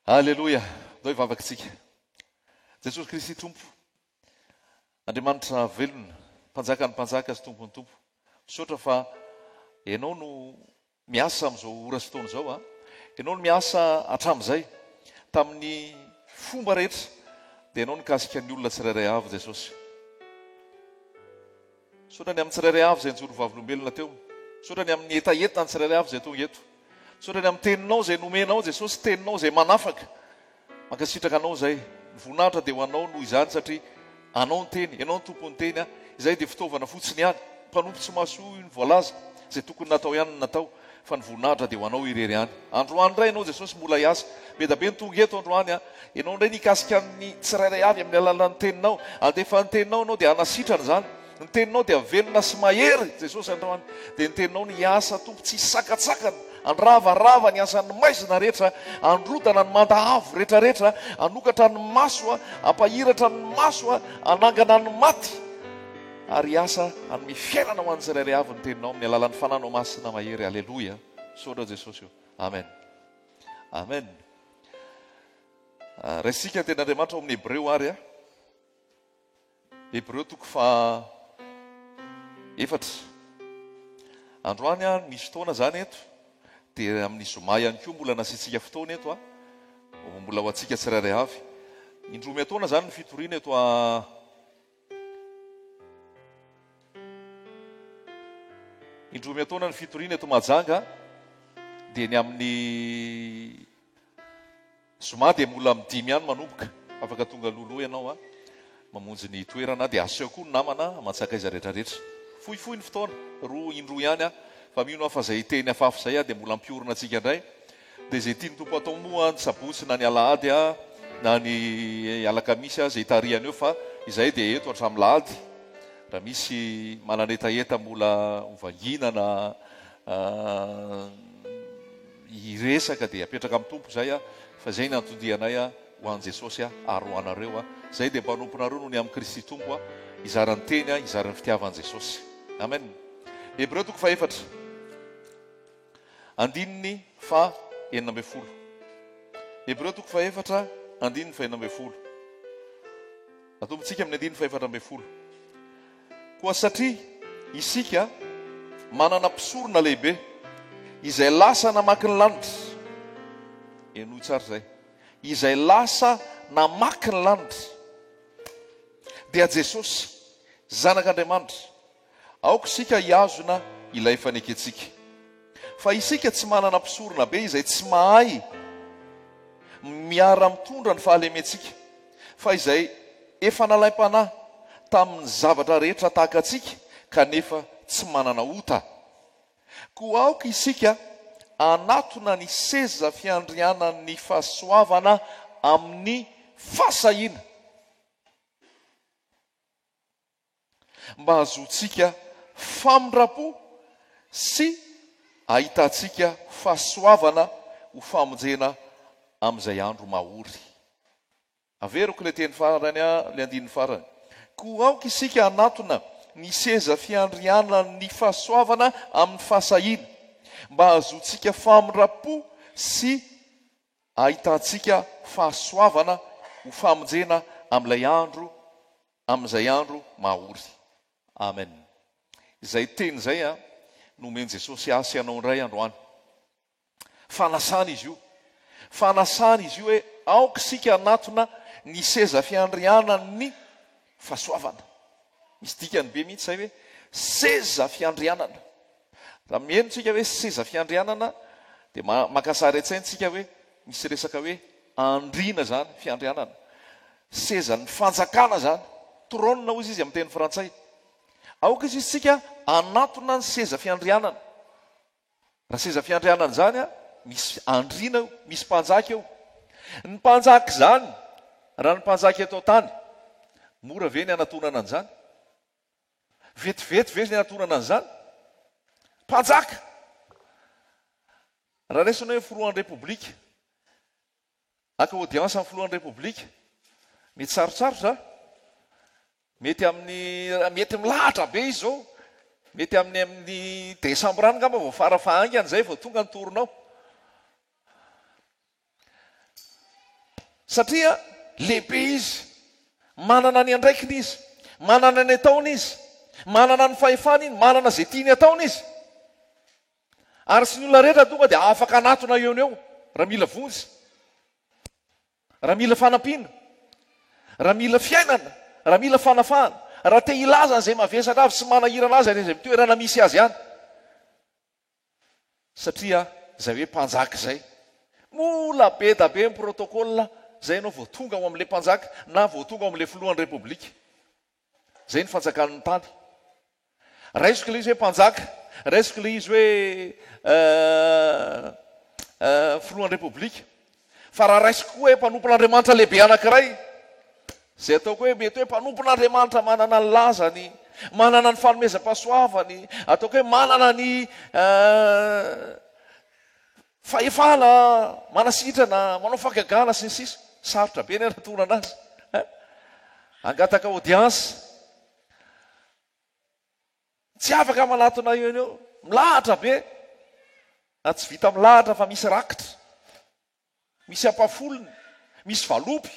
Aleloia! Ndao hivavaka isika. Jesosy Kristy Tompo, Andriamanitra velona, Mpanjakan'ny mpanjaka sy Tompon'ny tompo, misaotra fa Ianao no miasa amin'izao ora sy fotoana izao a. Ianao no miasa hatramin'izay, tamin'ny fomba rehetra, dia Ianao nikasika ny olona tsirairay avy Jesosy. Misaotra ny amin'ny tsirairay avy izay nijoro vavolombelona teo. Misaotra ny amin'ny hetahetan'ny tsirairay avy izay tonga eto. Misaotra ny amin'ny teninao izay nomenao Jesosy, teninao izay manafaka. Mankasitraka anao izay. Ny voninahitra dia ho anao noho izany satria anao ny teny, ianao ny tompon'ny teny a. Izay dia fitaovana fotsiny ihany. Mpanompo tsy mahasoa io ny voalaza. Izay tokony natao ihany no natao fa ny voninahitra dia ho anao irery ihany. Androany indray ianao Jesosy mbola hiasa. Be da be ny tonga eto androany a. Ianao indray nikasika ny tsirairay avy amin'ny alalan'ny teninao. Andefa ny teninao ianao dia hanasitrana izany. Ny teninao dia velona sy mahery Jesosy androany. Dia ny teninao no hiasa Tompo tsy hisy sakantsakana. Handravarava ny asan'ny maizina rehetra, handrodana ny manda avo rehetrarehetra, hanokatra ny maso, hampahiratra ny maso, hanangana ny maty, ary hiasa hanome fiainana ho an'ny tsirairay avy ny teninao amin'ny alalan'ny Fananao Masina mahery. Aleloia. Misaotra Jesosy o. Amen. Amen. Raisika ny tenin'Andriamanitra ao amin'ny Hebreo ary a. Hebreo toko faha efatra. Androany a misy fotoana zany eto dia amin'ny zoma ihany koa mbola nasiantsika fotoana eto a. Mbola ho antsika tsirairay avy. Indroa miataona zany ny fitoriana eto a Indroa miataona ny fitoriana eto Mahajanga dia ny amin'ny Zoma dia mbola amin'ny dimy ihany manomboka. Afaka tonga alohaloha ianao a, mamonjy ny toerana dia aseho koa ny namana aman-tsakaiza rehetrarehetra. Fohifohy ny fotoana, roa indroa ihany a, fa mino aho fa izay teny afafy izay a dia mbola hampiorina antsika indray. Dia izay tian'ny Tompo atao moa ny sabotsy na ny alahady a, na ny alakamisy a, izay hitarihana eo fa izahay dia eto hatramin'ny lahady. Raha misy manana hetaheta mbola hovangiana na hiresaka dia apetraka amin'ny Tompo izay fa izay ny anton-dianay ho an'i Jesosy ary ho anareo. Izay dia mpanomponareo noho ny amin'i Kristy Tompo hizara ny teny, hizara ny fitiavan'i Jesosy. Amen. Hebreo toko fahefatra. Andininy faha 16. Hebreo toko fahefatra, andininy faha 16. Atombotsika amin'ny andininy faha 14. Koa satria isika manana mpisorona lehibe izay lasa namaky ny lanitra, henoy tsara izay, izay lasa namaky ny lanitra, dia Jesosy, Zanak'Andriamanitra, aoka isika hihazona ilay fanekentsika. Fa isika tsy manana mpisorona be izay tsy mahay miara-mitondra ny fahalementsika, fa izay efa nalaim-panahy tamin'ny zavatra rehetra tahaka antsika, kanefa tsy manana ota. Koa aoka isika hanatona ny seza fiandrianan'ny fahasoavana amin'ny fahasahiana. Mba hahazoantsika famindram-po sy hahitantsika fahasoavana ho famonjena amin'izay andro mahory. Averiko ilay teny farany, ilay andininy farany. Koa aoka isika hanatona ny seza fiandrianan'ny fahasoavana amin'ny fahasahiana, mba hahazoantsika famindram-po sy hahitantsika fahasoavana ho famonjena amin'ilay andro amin'izay andro mahory. Amen. Izay teny izay no omen'i Jesosy ahy sy anao indray androany. Fanasana izy io. Fanasana izy io hoe aoka isika hanatona ny seza fiandrianan'ny fahasoavana. Misy dikany be mihitsy izay hoe seza fiandrianana. Raha miheno tsika hoe seza fiandrianana dia maka sary an-tsaina tsika hoe misy resaka hoe andriana izany, fiandrianana. Sezan'ny fanjakana izany. Trône hozy izy amin'ny teny frantsay. Aoka izy isika hanatona ny seza fiandrianana. Raha seza fiandrianana izany, misy andriana eo, misy mpanjaka eo. Ny mpanjaka izany, raha ny mpanjaka eto an-tany, mora ve ny hanatonana an'izany? Vetivety ve ny hanatonana an'izany? Mpanjaka! Raha raisina hoe filohan'ny Repoblika, haka audience amin'ny filohan'ny Repoblika, mety sarotsarotra, mety amin'ny, mety milahatra be izy izao, mety amin'ny amin'ny desambra any angamba vao fara fahaingana izay vao tonga ny tournao. Satria lehibe izy, manana ny andraikiny izy, manana ny ataony izy, manana ny fahefany iny, manana izay tiany ataony izy. Ary tsy ny olona rehetra tonga dia afaka hanatona eo no eo raha mila vonjy, raha mila fanampiana, raha mila fiainana, raha mila fanafahana, raha te hilaza an'izay mavesatra avy sy manahirana azy any izay toerana misy azy any. Satria izay hoe mpanjaka izay, mbola be da be ny protocole izay ianao vao tonga ao amin'ilay mpanjaka na vao tonga ao amin'ilay filohan'ny repoblika. Izay ny fanjakan'ny tany. Raisiko ilay izy hoe mpanjaka, raisiko ilay izy hoe filohan'ny repoblika. Fa raha raisiko koa hoe mpanompon'Andriamanitra lehibe anankiray, izay ataoko hoe mety hoe mpanompon'Andriamanitra manana ny lazany, manana ny fanomezam-pahasoavany, ataoko hoe manana ny fahefana manasitrana, manao fahagagana sy ny sisa, sarotra be ny hanatonana azy. Hangataka audience. Tsy afaka manatona eo eo, milahatra be. Na tsy vita milahatra fa misy rakitra, misy ampafolony, misy valopy.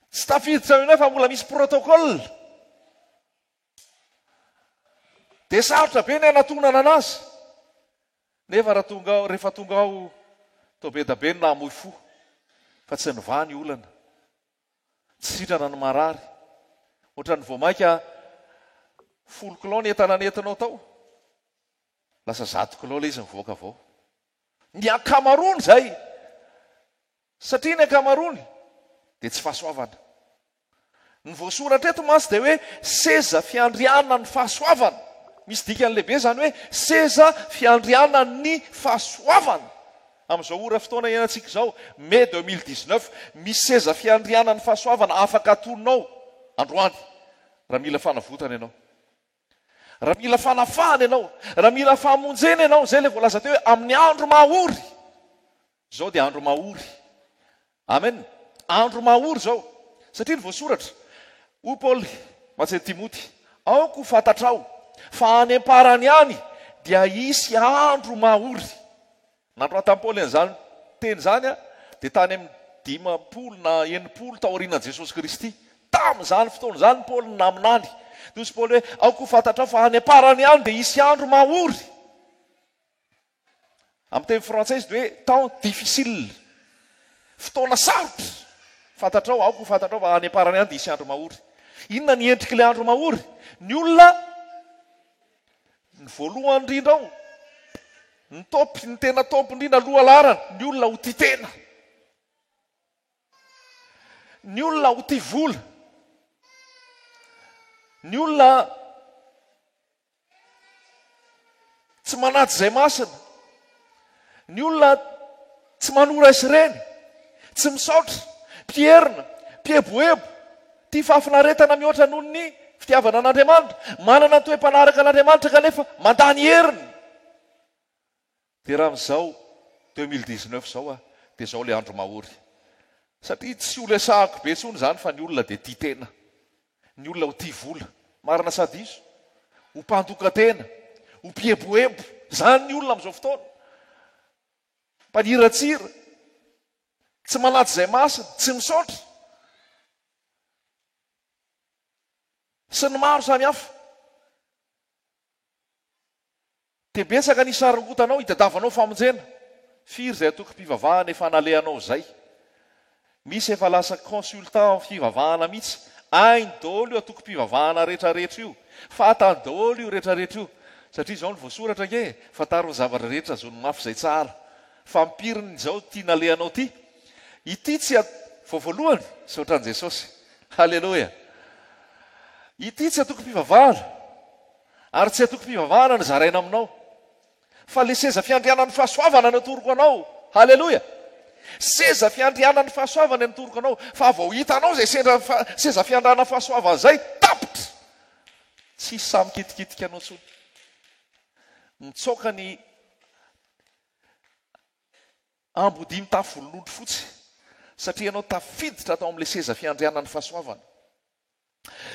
Tsy tafiditra eo indray fa mbola misy protocole. Dia sarotra be ny hanatonana anazy. Nefa raha tonga ao, rehefa tonga ao, toa be da be ny namoy fo fa tsy nivaha ny olana. Tsy sitrana ny marary. Ohatran'ny vao mainka folo kilao ny entana nentinao tao, lasa zato kilao ilay izy mivoaka avy ao. Ny ankamaroany izay, satria ny ankamaroany dia tsy fahasoavana. Ny voasoratra eto mantsy dia hoe seza fiandrianan'ny fahasoavana. Misy dikany lehibe izany hoe seza fiandrianan'ny fahasoavana. Amin'izao ora fotoana iainantsika izao, mai 2019, misy seza fiandrianan'ny fahasoavana afaka atoninao androany raha mila fanavotana ianao. Raha mila fanafahana ianao, raha mila famonjena ianao, izay ilay voalaza teo hoe amin'ny andro maha-ory. Izao dia andro mahory. Amen. Andro mahory izao. Satria ny voasoratra, hoy Paoly mantsy an'i Timoty, Aoka ho fantatrao fa any am-parany any dia hisy andro mahory. Nanoratan'i Paoly an'izany teny izany dia tany amin'ny 50 na 60 taorianan'i Jesosy Kristy. Tamin'izany fotoana izany Paoly no naminany. Dia hoy Paoly hoe, Aoka ho fantatrao fa any am-parany any dia hisy andro mahory. Amin'ny teny frantsay izy dia hoe temps difficile, fotoana sarotra. Fantatrao, aoka ho fantatrao fa any am-parany any dia hisy andro mahory. Inona ny endrik'ilay andro mahory? Ny olona, ny voalohany indrindra ao, ny top, ny tena top indrindra, loha laharana, ny olona ho tia tena. Ny olona ho tia vola. Ny olona Tsy manaja izay masina. Ny olona tsy manora azy ireny, tsy misaotra, mpierina, mpieboebo, tia fahafinaretana mihoatra noho ny fitiavana an'Andriamanitra, manana ny toe-panaraka an'Andriamanitra kanefa mandà ny heriny. Dia raha amin'izao 2019 izao aho dia izao ilay andro mahory. Satria tsy ho resahako be intsony izany fa ny olona dia tia tena. Ny olona ho tia vola. Marina sa diso? Ho mpandoka tena, ho mpieboebo. Izany ny olona amin'izao fotoana. Mpaniratsira, tsy manaja izay masina, tsy misaotra. Sy ny maro samihafa. Dia betsaka ny hisaringotanao hitadiavanao famonjena. Firy izay antokom-pivavahana efa nalehanao izay? Misy efa lasa consultant amin'ny fivavahana mihitsy. Hainy daholo io antokom-pivavahana rehetrarehetra io. Fantany daholo io rehetrarehetra io. Satria izao no voasoratra ange e, fantaro ny zavatra rehetra azony mafy izay tsara. Fa ampiriny izao ity nalehanao ity? Ity tsy vao voalohany? Misaotra an'i Jesosy. Haleloia. Ity tsy antokom-pivavahana. Ary tsy antokom-pivavahana no zaraina aminao, fa le seza fiandrianan'ny fahasoavana no atoroko anao. Haleloia! Seza fiandrianan'ny fahasoavana no atoroko anao, fa vao hitanao izay sendra seza fiandrana fahasoavana izay, tapitra! Tsy hisy sahy mikitikitika anao intsony. Mitsoaka ny ambodia mitafy volon'ondry fotsy, satria ianao tafiditra tao amin'ilay seza fiandrianan'ny fahasoavana.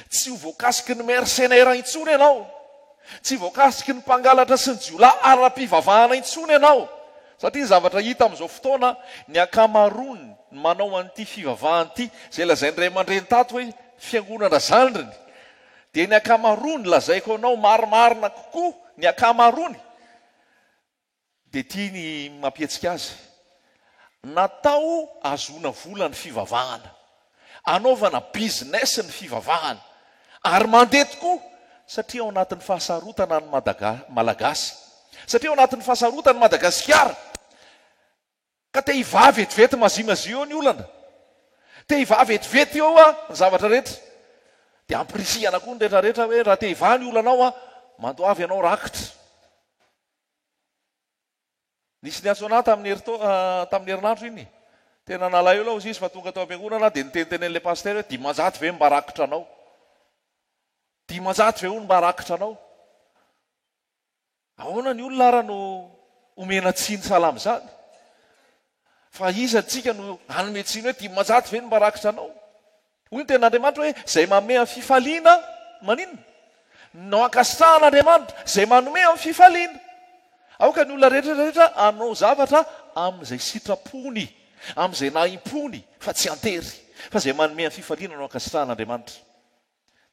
Tsy ho voakasiky ny mercenaires intsony ianao. Tsy voakasiky ny mpangalatra sy ny jiolahy ara-pivavahana intsony ianao. Satria ny zavatra hita amin'izao fotoana, ny ankamaroany ny manao an'ity fivavahana ity, izay lazain'ny ray aman-dreny tato hoe fiangonana zandriny, dia ny ankamaroany, lazaiko anao marimarina kokoa, ny ankamaroany dia ity ny mampihetsika azy, natao ahazoana vola ny fivavahana, anaovana business ny fivavahana, ary mandeha tokoa satria ao anatin'ny fahasarotana ny Malagasy, satria ao anatin'ny fahasarotana Madagasikara, ka te hivaha vetivety mazimazia eo ny olana, te hivaha vetivety eo ny zavatra rehetra, dia ampirisihana koa ny rehetra rehetra hoe raha te hivaha ny olanao mandoava ianao rakitra. Nisy niantso anah tamin'ny heritaona, tamin'ny herinandro iny. Tena nalahelo aho hozy izy fa tonga tao am-piangonana aho dia nitenitenen'ilay pasitera hoe 500 ve no mba rakitra anao? 500 ve hono mba rakitra anao? Ahoana ny olona ara no omena tsiny sahala amin'izany? Fa iza antsika no hanome tsiny hoe 500 ve no mba rakitra anao? Hoy ny tenin'Andriamanitra hoe, Izay manome amin'ny fifaliana, maninona? No ankasitrahan'Andriamanitra, izay manome amin'ny fifaliana. Aoka ny olona rehetra rehetra hanao zavatra amin'izay sitrapony, amin'izay nahim-pony, fa tsy an-tery. Fa izay manome amin'ny fifaliana no ankasitrahan'Andriamanitra.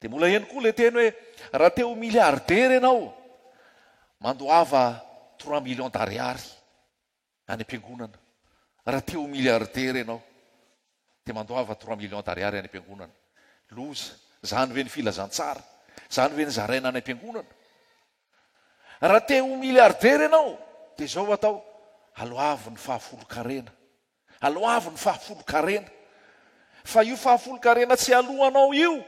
Dia mbola heno koa ilay teny hoe, raha te ho milliardaire ianao, mandoava 3 millions d'ariary. any am-piangonana. Raha te ho milliardaire ianao dia mandoava 3 millions d'ariary any am-piangonana. Loza! Izany ve ny filazantsara? Izany ve ny zaraina any am-piangonana? Raha te ho milliardaire ianao dia izao atao, aloavy ny fahafolon-karena. Aloavy ny fahafolon-karena. Fa io fahafolon-karena tsy aloanao io,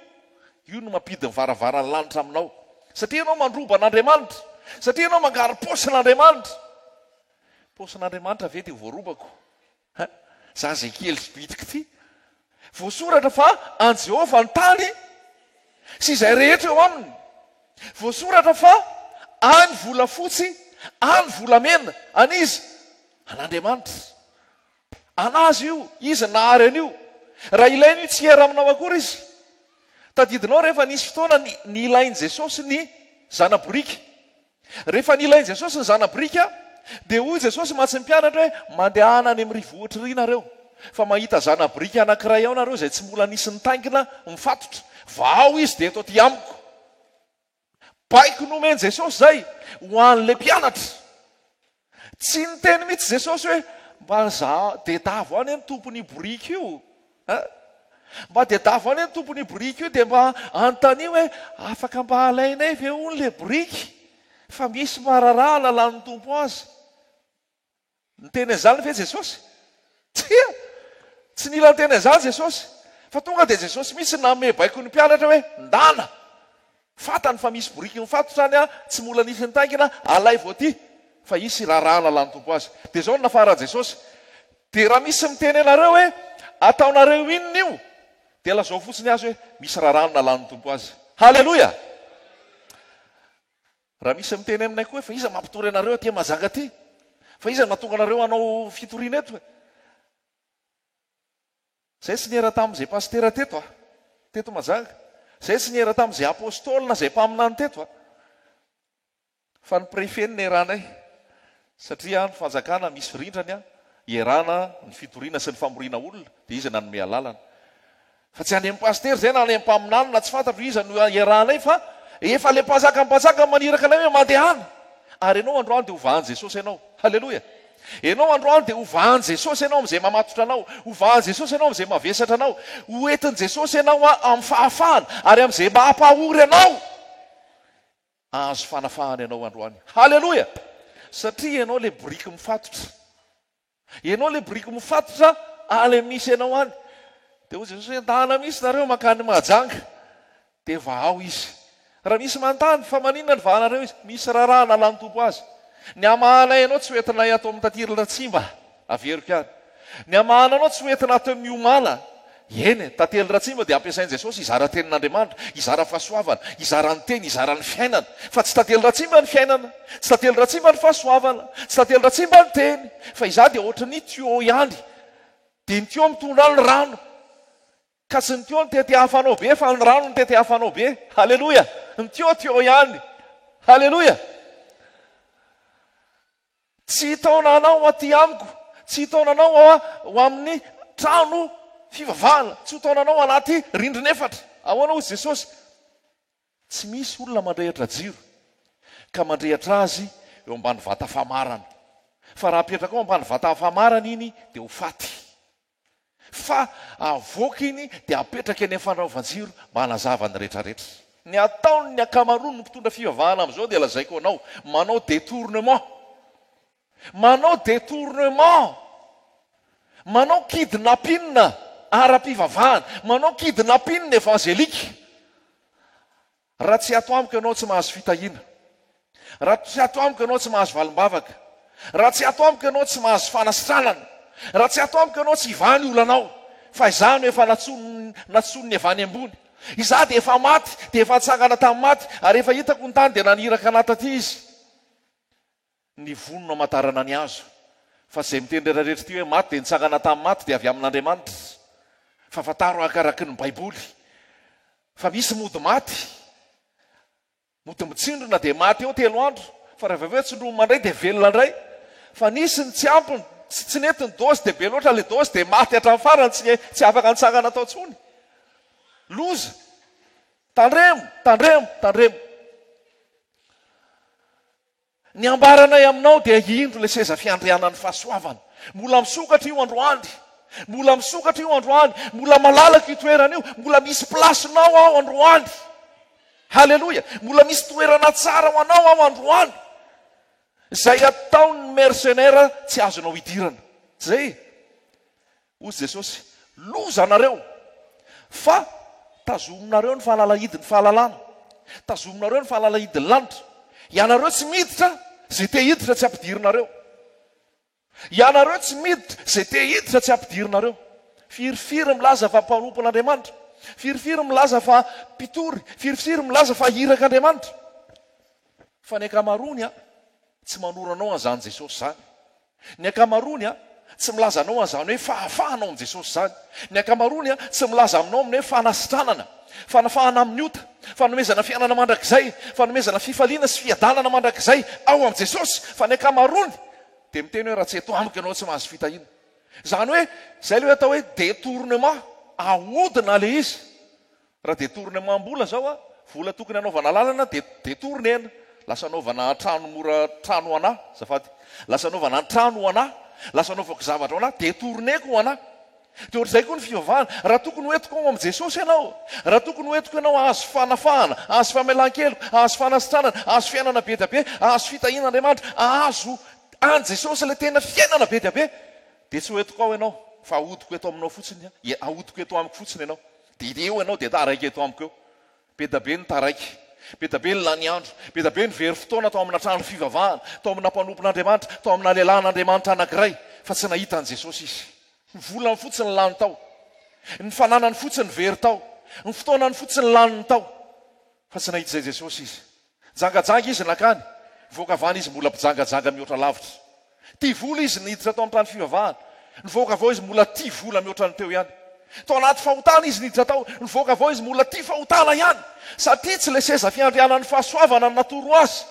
io no mampidy ny varavaran'ny lanitra aminao. Satria ianao mandroba an'Andriamanitra. Satria ianao mangaro-paosy an'Andriamanitra. Paosin'Andriamanitra ve dia ho voarobako? Ha? Za izay kely sy bitika ity. Voasoratra fa an'i Jehovah ny tany sy izay rehetra eo aminy. Voasoratra fa any volafotsy, any volamena. An'iza? An'Andriamanitra. An'Azy io, Izy nahary an'io. Raha ilainy io tsy hiera aminao akory Izy. Tadidinao rehefa nisy fotoana nilain'i Jesosy ny zana-boriky. Rehefa nilain'i Jesosy ny zana-biriky, dia hoy Jesosy mantsy ny mpianatra hoe, Mandehana any amin'ny rivohitra iry nareo, fa mahita zana-biriky anankiray ao nareo izay tsy mbola nisy nitaingina mifatotra. Vahao izy dia eto aty amiko. Baiko nomen'i Jesosy izay ho an'ilay mpianatra. Tsy niteny mihitsy Jesosy hoe, Mba za dedavo any ny tompon'io boriky io. Hein? Mba dedavo any ny tompon'io boriky io dia mba anontanio hoe, afaka mba alainay ve hono ilay boriky? Fa misy mararaha lalan'ny Tompo azy. Niteny an'izany ve Jesosy? Tsia! Tsy nila niteny an'izany Jesosy. Fa tonga dia Jesosy mihitsy nanome baiko ny mpianatra hoe, Ndana! Fantany fa misy boriky mifatotra any, tsy mbola nisy nitaingina, alaivo aty, fa hisy raharaha lalan'ny Tompo azy. Dia izao no nafaran'i Jesosy, Dia raha misy miteny anareo hoe, Ataonareo inona io? Dia lazao fotsiny azy hoe, Misy raharaha nalan'ny Tompo azy. Haleloia! Raha misy miteny aminay koa hoe, Fa iza mampitory anareo aty Mahajanga aty? Fa iza no mahatonga anareo hanao fitoriana eto e? Zay tsy niera tamin'izay pasitera teto a! Teto Majanga. Zay tsy niera tamin'izay apostoly na izay mpaminany teto a! Fa ny préfet no nieranay. Satria ny fanjakana misy rindrany a, ierana ny fitoriana sy ny famoriana olona, dia izy nanome alalana. Fa tsy any amin'ny pasitera izay na any amin'ny mpaminany na tsy fantatro iza no iarahanay fa efa ilay mpanjaka mpanjaka maniraka anay hoe mandehana. Ary ianao androany dia hovahan'i Jesosy ianao. Haleloia. Ianao androany dia hovahan'i Jesosy ianao amin'izay mamatotra anao. Hovahan'i Jesosy ianao amin'izay mavesatra anao. Ho entin'i Jesosy ianao amin'ny fahafahana ary amin'izay mampahory anao. Hahazo fanafahana ianao androany. Haleloia. Satria ianao ilay biriky mifatotra. Ianao ilay biriky mifatotra any amin'ny misy anao any. Dia hoy Jesosy hoe, Ndana mihitsy nareo mankany Mahajanga. Dia vahao izy. Raha misy manontany, fa maninona no vahanareo izy? Misy raharaha nalan'ny Tompo azy. Ny hamahanay anao tsy ho entinay ato amin'ny Tatiry Ratsimba. Averiko ihany. Ny hamahana anao tsy ho entina ato amin'ny Miomana. Eny e, Tantely Ratsimba dia ampiasain'i Jesosy hizara tenin'Andriamanitra, hizara fahasoavana, hizara ny teny, hizara ny fiainana. Fa tsy Tantely Ratsimba ny fiainana, tsy Tantely Ratsimba ny fahasoavana, tsy Tantely Ratsimba ny teny. Fa izaho dia ohatry ny tuyau ihany. Dia ny tuyau mitondra ny rano. Ka tsy ny tuyau no tetehafanao be fa ny rano no tetehafanao be. Haleloia! Ny tuyau tuyau ihany. Haleloia! Tsy hitaona anao aty amiko, tsy hitaona anao ho amin'ny trano fivavahana, tsy hitaona anao anaty rindrin'efatra. Ahoana hozy Jesosy? Tsy misy olona mandrehitra jiro ka mandrehitra azy eo ambany vata famarana. Fa raha apetraka ao ambany vata famarana iny dia ho faty. Fa avoaka iny dia apetraka eny amin'ny fanaovan-jiro mba hanazava ny retraretra. Ny ataon'ny ankamaroan'ny mpitondra fivavahana amin'izao dia lazaiko anao, manao détournement. Manao détournement. Manao kidnapping ara-pivavahana. Manao kidnapping évangélique. Raha tsy ato amiko ianao tsy mahazo fitahiana. Raha tsy ato amiko ianao tsy mahazo valim-bavaka. Raha tsy ato amiko ianao tsy mahazo fanasitranana. Raha tsy ato amiko ianao tsy hivaha ny olanao. Fa izaho no efa nantsoin'ny avy any ambony. Izaho dia efa maty, dia efa nitsangana tamin'ny maty, ary efa hitako ny tany dia naniraka anà taty izy. Ny vono no amantarana ny hazo. Fa izay miteny rehetra rehetra ity hoe maty dia nitsangana tamin'ny maty dia avy amin'Andriamanitra. Fa fantaro arakaraky ny Baiboly fa misy mody maty, mody mitsindrona dia maty eo telo andro, fa rehefa avy eo tsindromina indray dia velona indray. Fa nisy ny tsy ampy, tsy nety ny dose dia be loatra ilay dose dia maty hatramin'ny farany, tsy tsy afaka nitsangana tao intsony. Loza! Tandremo! Tandremo! Tandremo! Ny ambaranay aminao dia indro ilay seza fiandrianan'ny fahasoavana. Mbola misokatra io androany. Mbola misokatra io androany. Mbola malalaka io toerana io. Mbola misy place-nao ao androany. Haleloia. Mbola misy toerana tsara ho anao ao androany. Izay ataon'ny mercenaire tsy azonao idirana. Zay. Hoy Jesosy, Loza anareo, fa tazominareo ny fahalalahidin'ny fahalalana, tazominareo ny fahalalahidin'ny lanitra. Ianareo tsy miditra, izay te hiditra tsy ampidirinareo. Ianareo tsy miditra, izay te hiditra tsy ampidirinareo. Firifiry milaza fa mpanompon'Andriamanitra, firifiry milaza fa mpitory, firifiry milaza fa irak'Andriamanitra. Fa ny ankamaroany tsy manoro anao an'izany Jesosy izany. Ny ankamaroany tsy milaza anao an'izany hoe fahafahana ao amin'i Jesosy izany. Ny ankamaroany tsy milaza aminao amin'ny hoe fanasitranana, fanafahana amin'ny ota, fanomezana fiainana mandrakizay, fanomezana fifaliana sy fiadanana mandrakizay ao amin'i Jesosy. Fa ny ankamaroany dia miteny hoe raha tsy eto amiko ianao tsy mahazo fitahiana. Izany hoe izay ilay atao hoe détournement, ahodina ilay izy. Raha détournement-mbola zao a, vola tokony hanaovana lalana dia détournena, lasa anaovana trano mora trano ho anà, azafady, lasa anaovana trano ho anà, lasa anaovako zavatra ho anà, détourneko ho anà. Dia ohatr'izay koa ny fivavahana, raha tokony ho entiko ao amin'i Jesosy ianao, raha tokony ho entiko ianao hahazo fanafahana, hahazo famelan-keloka, hahazo fanasitranana, hahazo fiainana be dia be, hahazo fitahian'Andriamanitra, hahazo an'i Jesosy ilay tena fiainana be dia be, dia tsy ho entiko ao ianao, fa ahodiko eto aminao fotsiny, ahodiko eto amiko fotsiny ianao. Dia eo ianao dia taraiky eto amiko eo. Be da be ny taraiky. Be da be ny lany andro. Be da be ny very fotoana tao amina trano fivavahana, tao amina mpanompon'Andriamanitra, tao amina lehilahin'Andriamanitra anankiray, fa tsy nahita an'i Jesosy izy. Ny volany fotsiny lany tao. Ny fananany fotsiny very tao. Ny fotoanany fotsiny laniny tao. Fa tsy nahita izay Jesosy izy. Nijangajanga izy nankany, nivoaka avy any izy mbola mpijangajanga mihoatra lavitra. Tia vola izy niditra tao amin'ny trano fivavahana, nivoaka avy ao izy mbola tia vola mihoatra ny teo ihany. Tao anaty fahotana izy niditra tao, nivoaka avy ao izy mbola tia fahotana ihany, satria tsy ilay seza fiandrianan'ny fahasoavana no natoro azy,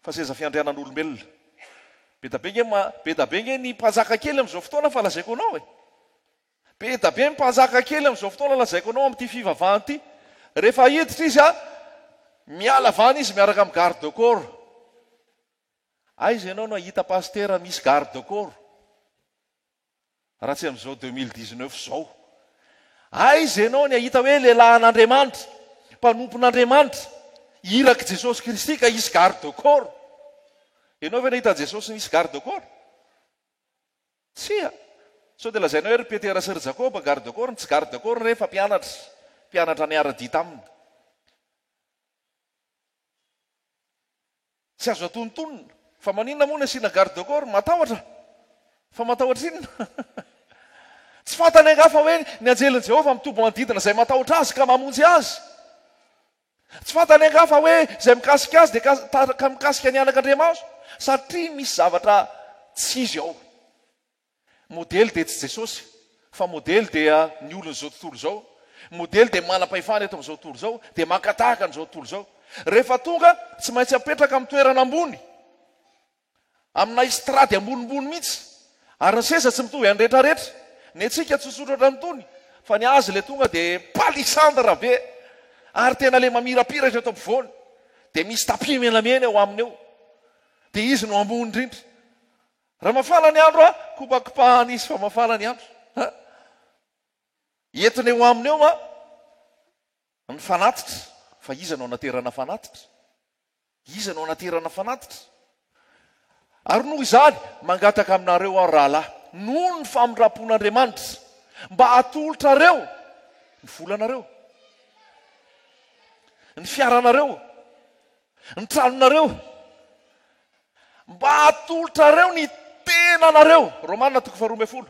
fa seza fiandrianan'olombelona. Be da be nge ma, be da be nge ny mpanjaka kely amin'izao fotoana fa lazaiko anao e. Be da be ny mpanjaka kely amin'izao fotoana lazaiko anao amin'ity fivavahana ity. Rehefa hiditra izy a, miala avy any izy miaraka amin'ny garde corps. Aiza ianao no hahita pasitera misy garde corps? Raha tsy amin'izao 2019 izao. Aiza ianao ny hahita hoe lehilahin'Andriamanitra, mpanompon'Andriamanitra, irak'i Jesosy Kristy ka hisy garde corps? Ianao ve nahita an'i Jesosy nisy garde corps? Tsia! Sao dia lazainao hoe ry Petera sy ry Jakoba garde corps-ny? Tsy garde corps-ny ireny fa mpianatra, mpianatra niara-dia taminy. Tsy azo atonontonona. Fa maninona moa no asiana garde corps? Matahotra? Fa matahotra inona? Tsy fantany angaha fa hoe ny anjelin'i Jehovah mitoby manodidina izay matahotra azy ka mamonjy azy? Tsy fantany angaha fa hoe izay mikasika azy dia tahaka mikasika ny anak'Andriamanitra? Satria misy zavatra tsy izy ao. Modely dia tsy Jesosy, fa modely dia ny olon'izao tontolo izao. Modely dia manam-pahefana eto amin'izao tontolo izao, dia maka tahaka an'izao tontolo izao. Rehefa tonga, tsy maintsy apetraka amin'ny toerana ambony. Amina estrade ambonimbony mihitsy. Ary ny seza tsy mitovy any rehetrarehetra. Ny antsika tsotsotra ohatran'itony, fa ny azy le tonga dia palissandre be. Ary tena le mamirapiratra eto ampovoany. Dia misy tapis menamena eo aminy eo. Dia izy no ambony indrindra. Raha mafana ny andro a, kopakopahana izy fa mafana ny andro. Ha? Entina eo aminy eo a, ny fanatitra. Fa iza no anaterana fanatitra? Iza no anaterana fanatitra? Ary noho izany, mangataka aminareo aho, rahalahy, noho ny famindram-pon'Andriamanitra, mba hatolotrareo ny volanareo, ny fiaranareo, ny tranonareo, mba hatolotrareo ny tenanareo. Romana toko faharoa ambin'ny folo.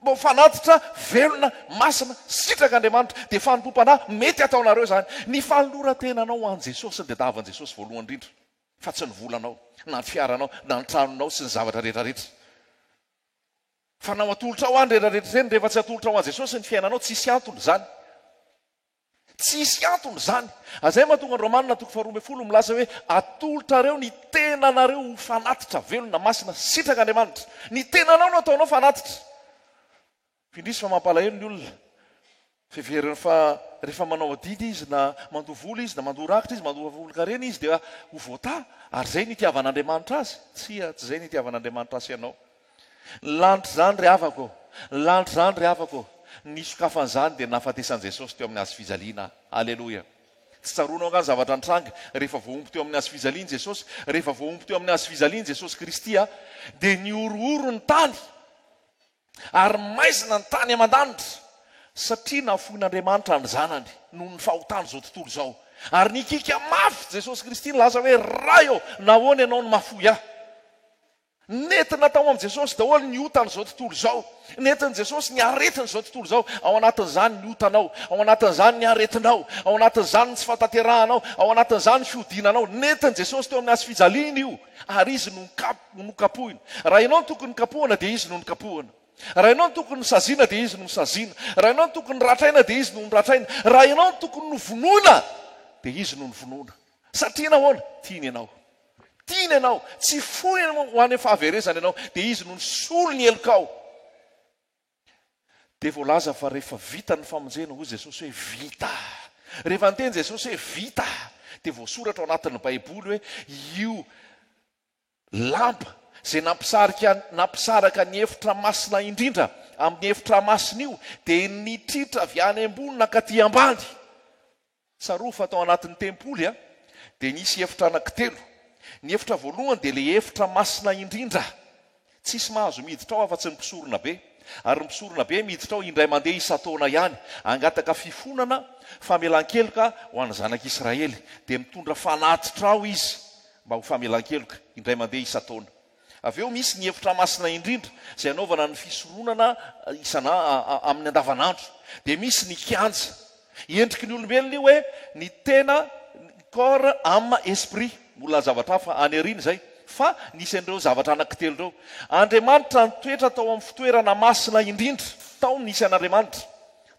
Mba ho fanatitra velona, masina, sitrak'Andriamanitra, dia fanompoam-panahy mety hataonareo izany. Ny fanoloran-tenanao ho an'i Jesosy no tadiavin'i Jesosy voalohany indrindra, fa tsy ny volanao, na ny fiaranao, na ny tranonao sy ny zavatra rehetra rehetra. Fa na ho atolotrao any rehetra rehetra ireny, rehefa tsy atolotrao an'i Jesosy ny fiainanao, tsisy antony izany. Tsy hisy antony izany. Izay mahatonga ny Romana toko faharoa ambin'ny folo milaza hoe, Atolotrareo ny tenanareo ho fanatitra velona, masina, sitrak'Andriamanitra. Ny tenanao no ataonao fanatitra. Fa indrisy fa mampalahelo ny olona. Fiheverany fa rehefa manao adidy izy na mandoa vola izy na mandoa rakitra izy, mandoa volon-karena izy dia ho voatahy. Ary izay no itiavan'Andriamanitra azy. Tsia, tsy izay no itiavan'Andriamanitra azy sy ianao. Ny lanitra izany ry havako ô! Ny lanitra izany ry havako ô! Ny nisokafan'izany dia ny nahafatesan'i Jesosy teo amin'ny hazo fijaliana. Aleloia! Tsy tsaroanao angaha ny zavatra nitranga rehefa voahombo teo amin'ny hazo fijaliana Jesosy? Rehefa voahombo teo amin'ny hazo fijaliana Jesosy Kristy dia nihorohoro ny tany ary maizina ny tany aman-danitra satria nafoin'Andriamanitra ny Zanany noho ny fahotan'izao tontolo izao. Ary nikiaka mafy Jesosy Kristy nilaza hoe, Ray ô, nahoana Ianao no mahafoy ahy? Nentina tao amin'i Jesosy daholo ny otan'izao tontolo izao. Nentin'i Jesosy ny aretin'izao tontolo izao. Ao anatin'izany ny otanao, ao anatin'izany ny aretinao, ao anatin'izany ny tsy fahatanterahanao, ao anatin'izany ny fihodinanao. Nentin'i Jesosy teo amin'ny hazo fijaliana io, ary Izy no nokapohina. Raha ianao no tokony nokapohana, dia Izy no nokapohina. Raha ianao no tokony nosaziana, dia Izy no nosaziana. Raha ianao no tokony noratraina, dia Izy no noratraina. Raha ianao no tokony novonoina, dia Izy no novonoina. Satria nahoana? Tiany ianao. Tiany ianao, tsy foiny ho any amin'ny fahaverezana ianao, dia Izy no nisolo ny helokao. Dia voalaza fa rehefa vita ny famonjena, hoy Jesosy hoe vita. Rehefa niteny Jesosy hoe vita, dia voasoratra ao anatin'ny Baiboly hoe io lamba izay nampisarika nampisaraka ny efitra masina indrindra amin'ny efitra masina io dia nitritra avy any ambony nankaty ambany. Tsarovy fa tao anatin'ny tempoly dia nisy efitra anankitelo. Ny efitra voalohany dia ilay efitra masina indrindra. Tsisy mahazo miditra ao afa-tsy ny mpisorona be. Ary ny mpisorona be miditra ao indray mandeha isan-taona ihany, hangataka fifonana, famelan-keloka ho an'ny zanak'Israely. Dia mitondra fanatitra ao izy mba ho famelan-keloka, indray mandeha isan-taona. Avy eo misy ny efitra masina indrindra izay anaovana ny fisoronana isana amin'ny andavanandro. Dia misy ny kianja. Endriky ny olombelona io hoe ny tena, corps, âme, esprit. Mbola zavatra hafa any aoriana izay. Fa nisy an'ireo zavatra anankitelo ireo. Andriamanitra nitoetra tao amin'ny fitoerana masina indrindra. Tao no nisy an'Andriamanitra.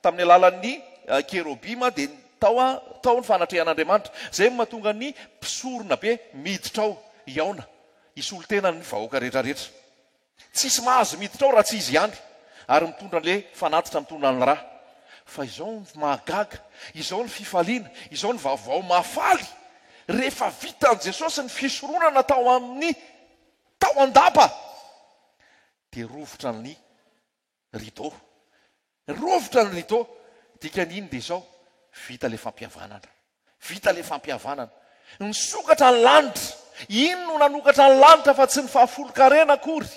Tamin'ny alalan'ny kerobima dia tao tao ny fanatrehan'Andriamanitra. Izay no mahatonga ny mpisorona be miditra ao hihaona. Hisolo tena ny vahoaka rehetra rehetra. Tsisy mahazo miditra ao raha tsy izy ihany ary mitondra anle fanatitra mitondra ny ra. Fa izao ny mahagaga, izao ny fifaliana, izao ny vaovao mahafaly, rehefa vitan'i Jesosy ny fisoronana tao amin'ny tao an-dapa dia rovitra ny rideau. Rovitra ny rideau. Dikany iny dia izao, vita ilay fampihavanana. Vita ilay fampihavanana. Nisokatra ny lanitra. Iny no nanokatra ny lanitra fa tsy ny fahafolon-karena akory.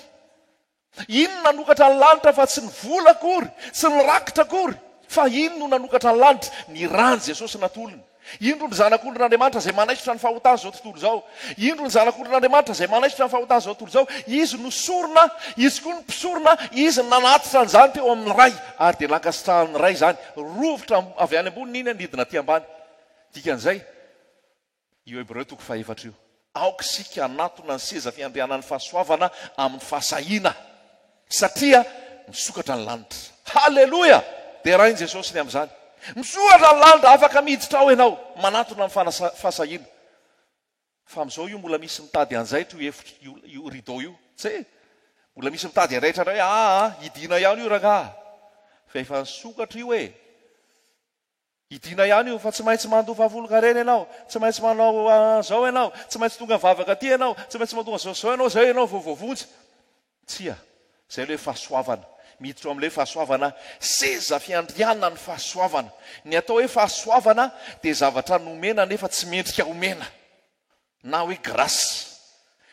Iny no nanokatra ny lanitra fa tsy ny vola akory, tsy ny rakitra akory. Fa iny no nanokatra ny lanitra, ny ran'i Jesosy natolony. Indro ny Zanak'ondrin'Andriamanitra izay manaisotra ny fahotan'izao tontolo izao. Indro ny Zanak'ondrin'Andriamanitra izay manaisotra ny fahotan'izao tontolo izao. Izy no sorona, Izy koa no mpisorona, Izy no nanatitra an'izany teo amin'ny Ray, ary dia nankasitrahan'ny Ray izany. Rovitra avy any ambony iny nidina aty ambany. Dikan'izay, io Hebreo toko fahefatra io. Aoka isika hanatona ny seza fiandrianan'ny fahasoavana amin'ny fahasahiana, satria misokatra ny lanitra. Haleloia! Derain'i Jesosy ny amin'izany. Misokatra ny lanitra, afaka miditra ao ianao, manatona amin'ny fahasahiana. Fa amin'izao io mbola misy mitady hanjaitra io efitra io, io rideau io. Zay e! Mbola misy mitady handraitra indray, aa, hidiana ihany io rangaha. Fa efa nisokatra io e! Hidiana ihany io fa tsy maintsy mandoa fahafolon-karena ianao, tsy maintsy manao an'izao ianao, tsy maintsy tonga mivavaka aty ianao, tsy maintsy mahatonga izao sy izao ianao, izay ianao vao voavonjy. Tsia, izay ilay hoe fahasoavana. Miditra ao amin'ilay hoe fahasoavana, seza fiandrianana ny fahasoavana. Ny atao hoe fahasoavana dia zavatra nomena nefa tsy mendrika omena. Na hoe grâce.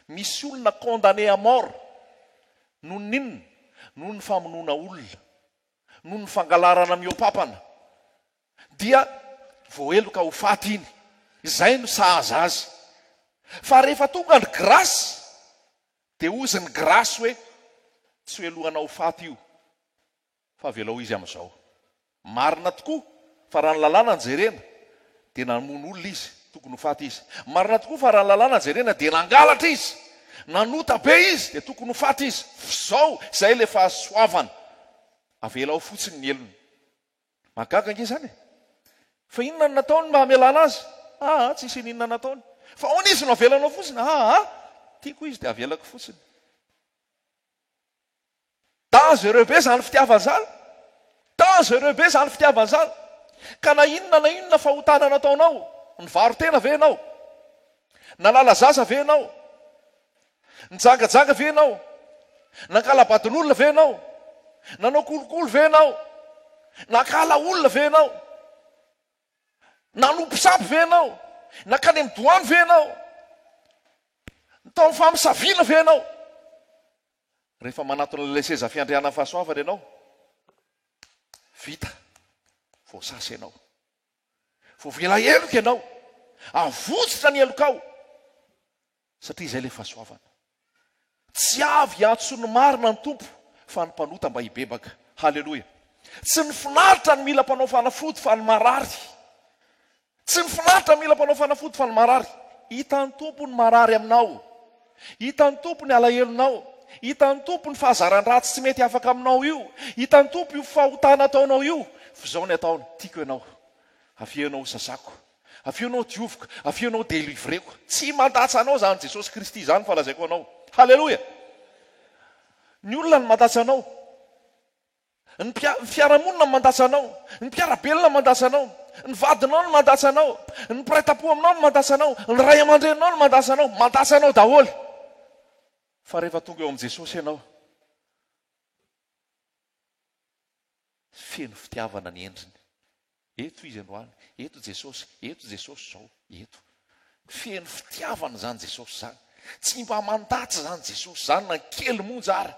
Misy olona condamné à mort noho ny inona? Noho ny famonoana olona, noho ny fangalarana mihoa-papana. Dia voaheloka ho faty iny. Izay no sahaza azy. Fa rehefa tonga ny grâce dia hozy ny grâce hoe tsy hohelohana ho faty io. Fa avelao izy amin'izao. Marina tokoa fa raha ny lalàna no jerena dia namono olona izy, tokony ho faty izy. Marina tokoa fa raha ny lalàna no jerena dia nangalatra izy, nanota be izy dia tokony ho faty izy. F'izao, izay ilay fahasoavana. Avelao fotsiny ny helony. Mahagaga ange izany e! Fa inona no nataony mba hamelana azy? Aa, tsisy n'inona nataony. Fa ahoana izy no avelanao fotsiny? Aa, tiako izy dia avelako fotsiny. Dangereux be zany fitiavana zany. Dangereux be zany fitiavana zany. Ka na inona na inona fahotana nataonao, nivaro-tena ve ianao? Nalala zaza ve ianao? Nijangajanga ve ianao? Nankala-badin'olona ve ianao? Nanao kolikoly ve ianao? Nankahala olona ve ianao? Nanompo sampy ve ianao? Nankany amin'ny doany ve ianao? Tao amin'ny famosaviana ve ianao? Rehefa manatona ilay seza fiandrianan'ny fahasoavana ianao, vita, voasasa ianao. Voavela heloka ianao. Avotsitra ny helokao. Satria izay ilay fahasoavana. Tsy avy hiantso ny marina ny Tompo fa ny mpanota mba hibebaka. Haleloia. Tsy ny finaritra ny mila mpanao fanafody fa ny marary. Tsy ny finaritra ny mila mpanao fanafody fa ny marary. Hitan'ny Tompo ny marary aminao. Hitan'ny Tompo ny alahelonao. Hitan'ny Tompo ny fahazaran-dratsy tsy mety afaka aminao io. Hitan'ny Tompo io fahotana ataonao io. F'izao ny ataony, tiako ianao. Avia ianao ho sasako. Avy eo ianao dioviko, avy eo ianao delivreko. Tsy mandatsa anao izany Jesosy Kristy izany fa lazaiko anao. Haleloia! Ny olona no mandatsa anao. Ny fiarahamonina no mandatsa anao. Ny mpiara-belona no mandatsa anao. Ny vadinao no mandatsa anao. Ny mpiray tampo aminao no mandatsa anao. Ny ray aman-dreninao no mandatsa anao. Mandatsa anao daholo. Fa rehefa tonga eo amin'i Jesosy ianao, Feno fitiavana ny endriny. Eto izy androany, eto Jesosy, eto Jesosy izao, eto. Feno fitiavana izany Jesosy izany. Tsy mba mandatsa izany Jesosy izany na kely monja ary.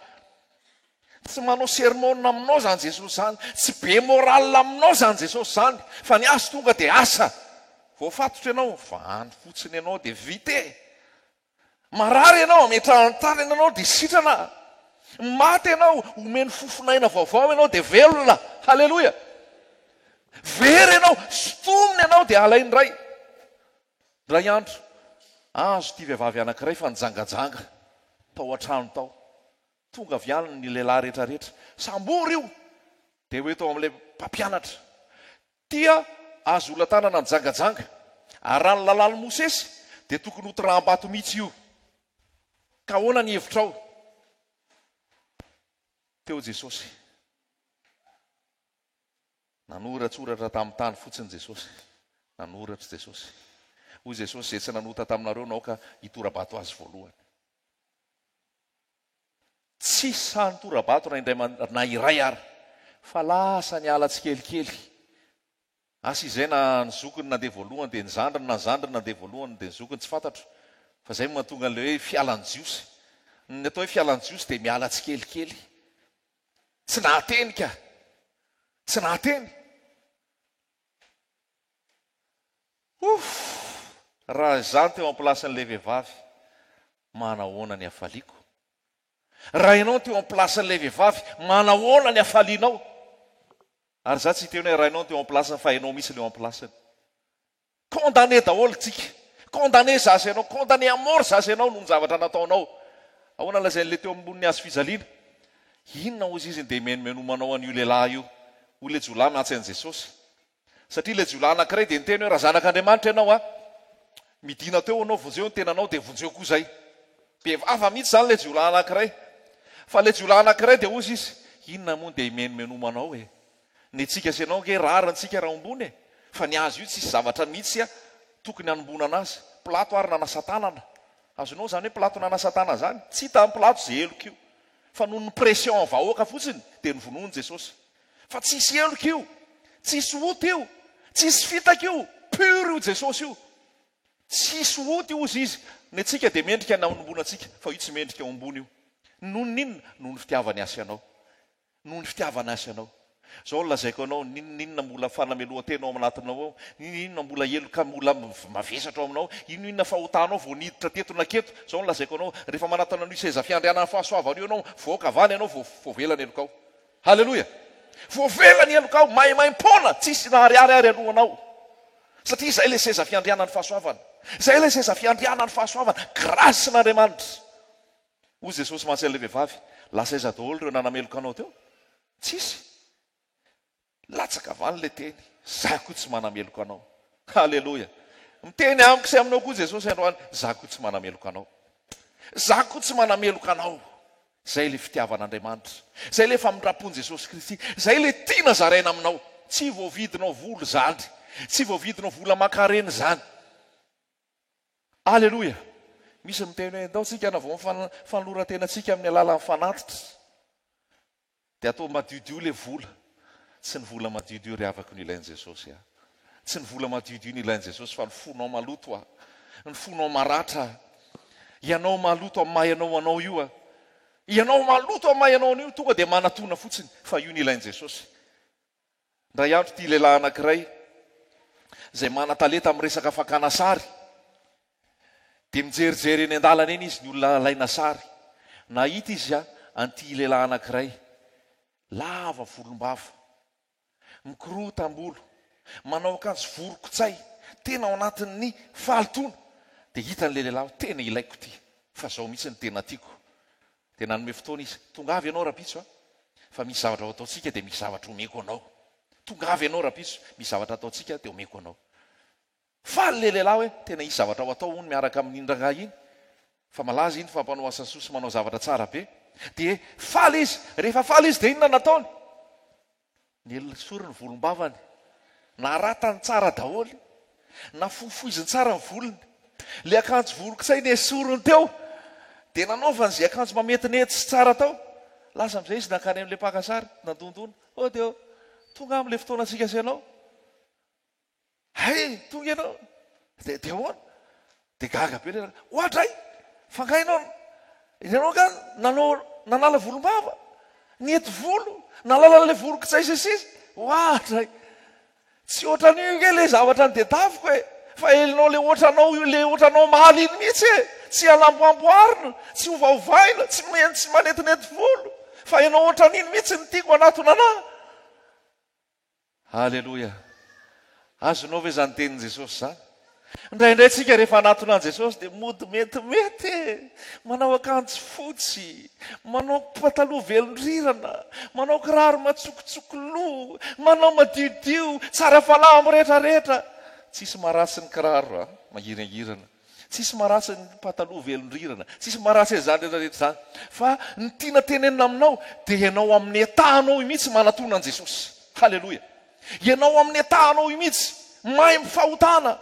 Tsy manao sermon aminao izany Jesosy izany. Tsy be moral aminao izany Jesosy izany. Fa ny azy tonga dia asa. Voafatotra ianao, vahany fotsiny ianao dia vita e. Marary ianao, ametrahany tanana ianao dia sitrana. Maty ianao, omeny fofon'aina vaovao ianao dia velona. Haleloia! Very ianao, sintominy ianao dia alainy indray. Indray andro, azo ity vehivavy anankiray fa nijangajanga tao an-trano tao. Tonga avy any ny lehilahy rehetrarehetra. Sambory io! Dia ho eto amin'ilay mpampianatra. Tia azo ola-tanana nijangajanga, ary raha ny lalàn'i Mosesy dia tokony hotoraham-bato mihitsy io. Ka ahoana ny hevitrao? Teo Jesosy. Nanoratsoratra tamin'ny tany fotsiny Jesosy. Nanoratra Jesosy. Hoy Jesosy, Izay tsy nanota taminareo no aoka hitora-bato azy voalohany. Tsy sahy nitora-bato na indray na iray ary, fa lasa niala tsikelikely. Asa izay na ny zokiny nandeha voalohany dia ny zandriny na ny zandriny nandeha voalohany dia ny zokiny, tsy fantatro. Fa izay no mahatonga an'ilay hoe fialan'ny Jiosy. Ny atao hoe fialan'ny Jiosy dia miala tsikelikely. Tsy nahateny ka. Tsy nahateny. Ouff! Raha izaho no teo am-pilasin'ilay vehivavy, manahoana ny hafaliako? Raha ianao no teo am-pilasin'ilay vehivavy, manahoana ny hafalianao? Ary izaho tsy hiteny hoe raha ianao no teo am-pilasiny fa ianao mihitsy no eo am-pilasiny. Condamné daholo tsika. Condamné izaho sy ianao, condamné à mort izaho sy ianao noho ny zavatra nataonao. Ahoana lazain'ilay teo ambonin'ny hazo fijaliana? Inona hozy izy no dia mimenomenomanao an'io lehilahy io? Hoy ilay jiolahy mantsy an'i Jesosy. Satria ilay jiolahy anankiray dia niteny hoe, Raha zanak'Andriamanitra ianao a, midina teo ianao, vonjeo ny tenanao, dia vonjeo koa izay. Be vava mihitsy izany ilay jiolahy anankiray. Fa ilay jiolahy anankiray dia hozy izy, inona moa dia imenomenomanao e? Ny antsika sy ianao ange rariny tsika raha ombona e! Fa ny azy io tsisy zavatra mihitsy tokony hanombonana azy. Pilato ary nanasa tanana. Azonao izany hoe Pilato nanasa tanana izany? Tsy hita amin'i Pilato izay heloka io. Fa noho ny pression ny vahoaka fotsiny dia novonoiny Jesosy. Fa tsisy heloka io. Tsisy ota io. Tsisy fitaka io. Pur io Jesosy io. Tsisy ota io hozy izy. Ny antsika dia mendrika ny hanomboana antsika fa io tsy mendrika hombona io. Noho ny inona? Noho ny fitiavany ahy sy anao. Noho ny fitiavana ahy sy anao. Izao no lazaiko anao, n'inon'inona mbola fanamelohan-tena ao anatinao ao, n'inon'inona mbola heloka mbola mavesatra ao aminao, inon'inona fahotanao vao niditra teto na keto, izao no lazaiko anao, rehefa manatona an'io seza fiandrianan'ny fahasoavana io ianao, mivoaka avy any ianao vao voavela ny helokao. Haleloia! Voavela ny helokao, maimaim-poana, tsisy na ariary ary alohanao. Satria izay ilay seza fiandrianan'ny fahasoavana. Izay ilay seza fiandrianan'ny fahasoavana, grace-n'Andriamanitra. Hoy Jesosy mantsy an'ilay vehivavy, Lasa aiza daholo ireo nanameloka anao teo? Tsisy. Latsaka avy any ilay teny, Izaho koa tsy manameloka anao. Haleloia! Miteny amiko sy aminao koa Jesosy androany, Izaho koa tsy manameloka anao. Izaho koa tsy manameloka anao. Izay ilay fitiavan'Andriamanitra. Izay ilay famindram-pon'i Jesosy Kristy. Izay ilay tiana zaraina aminao. Tsy voavidinao vola izany. Tsy voavidinao vola aman-karena izany. Aleloia! Misy miteny hoe, Ndao tsika hanavao ny fanoloran-tenantsika amin'ny alalan'ny fanatitra. Dia atao madiodio ilay vola. Tsy ny vola madiodio ry havako no ilain'i Jesosy a. Tsy ny vola madiodio no ilain'i Jesosy fa ny fonao maloto a. Ny fonao maratra a. Ianao maloto amin'ny maha ianao anao io a. Ianao maloto amin'ny maha ianao anao io tonga dia manatona fotsiny fa io no ilain'i Jesosy. Indray andro ity lehilahy anankiray izay manan-talenta amin'ny resaka fakana sary dia mijerijery eny an-dalana eny izy ny olona alaina sary. Nahita izy an'ity lehilahy anankiray lava volombava, mikorotam-bolo, manao akanjo vorokotsay, tena ao anatin'ny fahalotoana. Dia hitan'ilay lehilahy hoe tena ilaiko ity, fa izao mihitsy no tena tiako. Dia nanome fotoana izy, Tongava ianao rahampitso a! Fa misy zavatra ho ataontsika dia misy zavatra omeko anao. Tongava ianao rahampitso, misy zavatra ataontsika dia omeko anao. Faly ilay lehilahy hoe tena hisy zavatra ho atao hono miaraka amin'iny rangahy iny, fa malaza iny fa mpanao asa soa sy manao zavatra tsara be. Dia faly izy. Rehefa faly izy dia inona no nataony? Nesoriny ny volombavany, naratany tsara daholo, nafohifohiziny tsara ny volony. Ilay akanjo volon-kitsay nesoriny teo, dia nanaovany izay akanjo mametinety sy tsara tao. Lasa amin'izay izy nankany amin'ilay mpaka sary, nandondona. Oh dia tonga amin'ilay fotoanantsika sy ianao. Hay, tonga ianao. Dia dia ahoana? Dia gaga be ilay rangahy. Oadray! Fa angaha ianao, ianao angaha nanao, nanala volombava? Nihety volo? Nahalala an'ilay volon-kitsay sy ny sisa? Oadray! Tsy ohatran'io ange ilay zavatra notadiaviko e! Fa ianao ilay ohatranao io, ilay ohatranao omaly iny mihitsy e! Tsy anamboamboarina, tsy ovaovaina, tsy tsy manetinety volo, fa ianao ohatran'iny mihitsy no tiako hanatona anà. Aleloia! Azonao ve izany tenin'i Jesosy izany? Indraindray tsika rehefa hanatona an'i Jesosy dia mody metimety e! Manao akanjo fotsy, manao pataloha velon-drirana, manao kiraro matsokotsoko loha, manao madiodio, tsara fanahy amin'ny rehetra rehetra. Tsisy maharatsy ny kiraro a, mangirangirana. Tsisy maharatsy ny pataloha velon-drirana, tsisy maharatsy an'izany rehetra rehetra izany. Fa ny tiana tenenina aminao dia ianao amin'ny état-nao io mihitsy manatona an'i Jesosy. Haleloia. Ianao amin'ny état-nao io mihitsy, maimbo fahotana,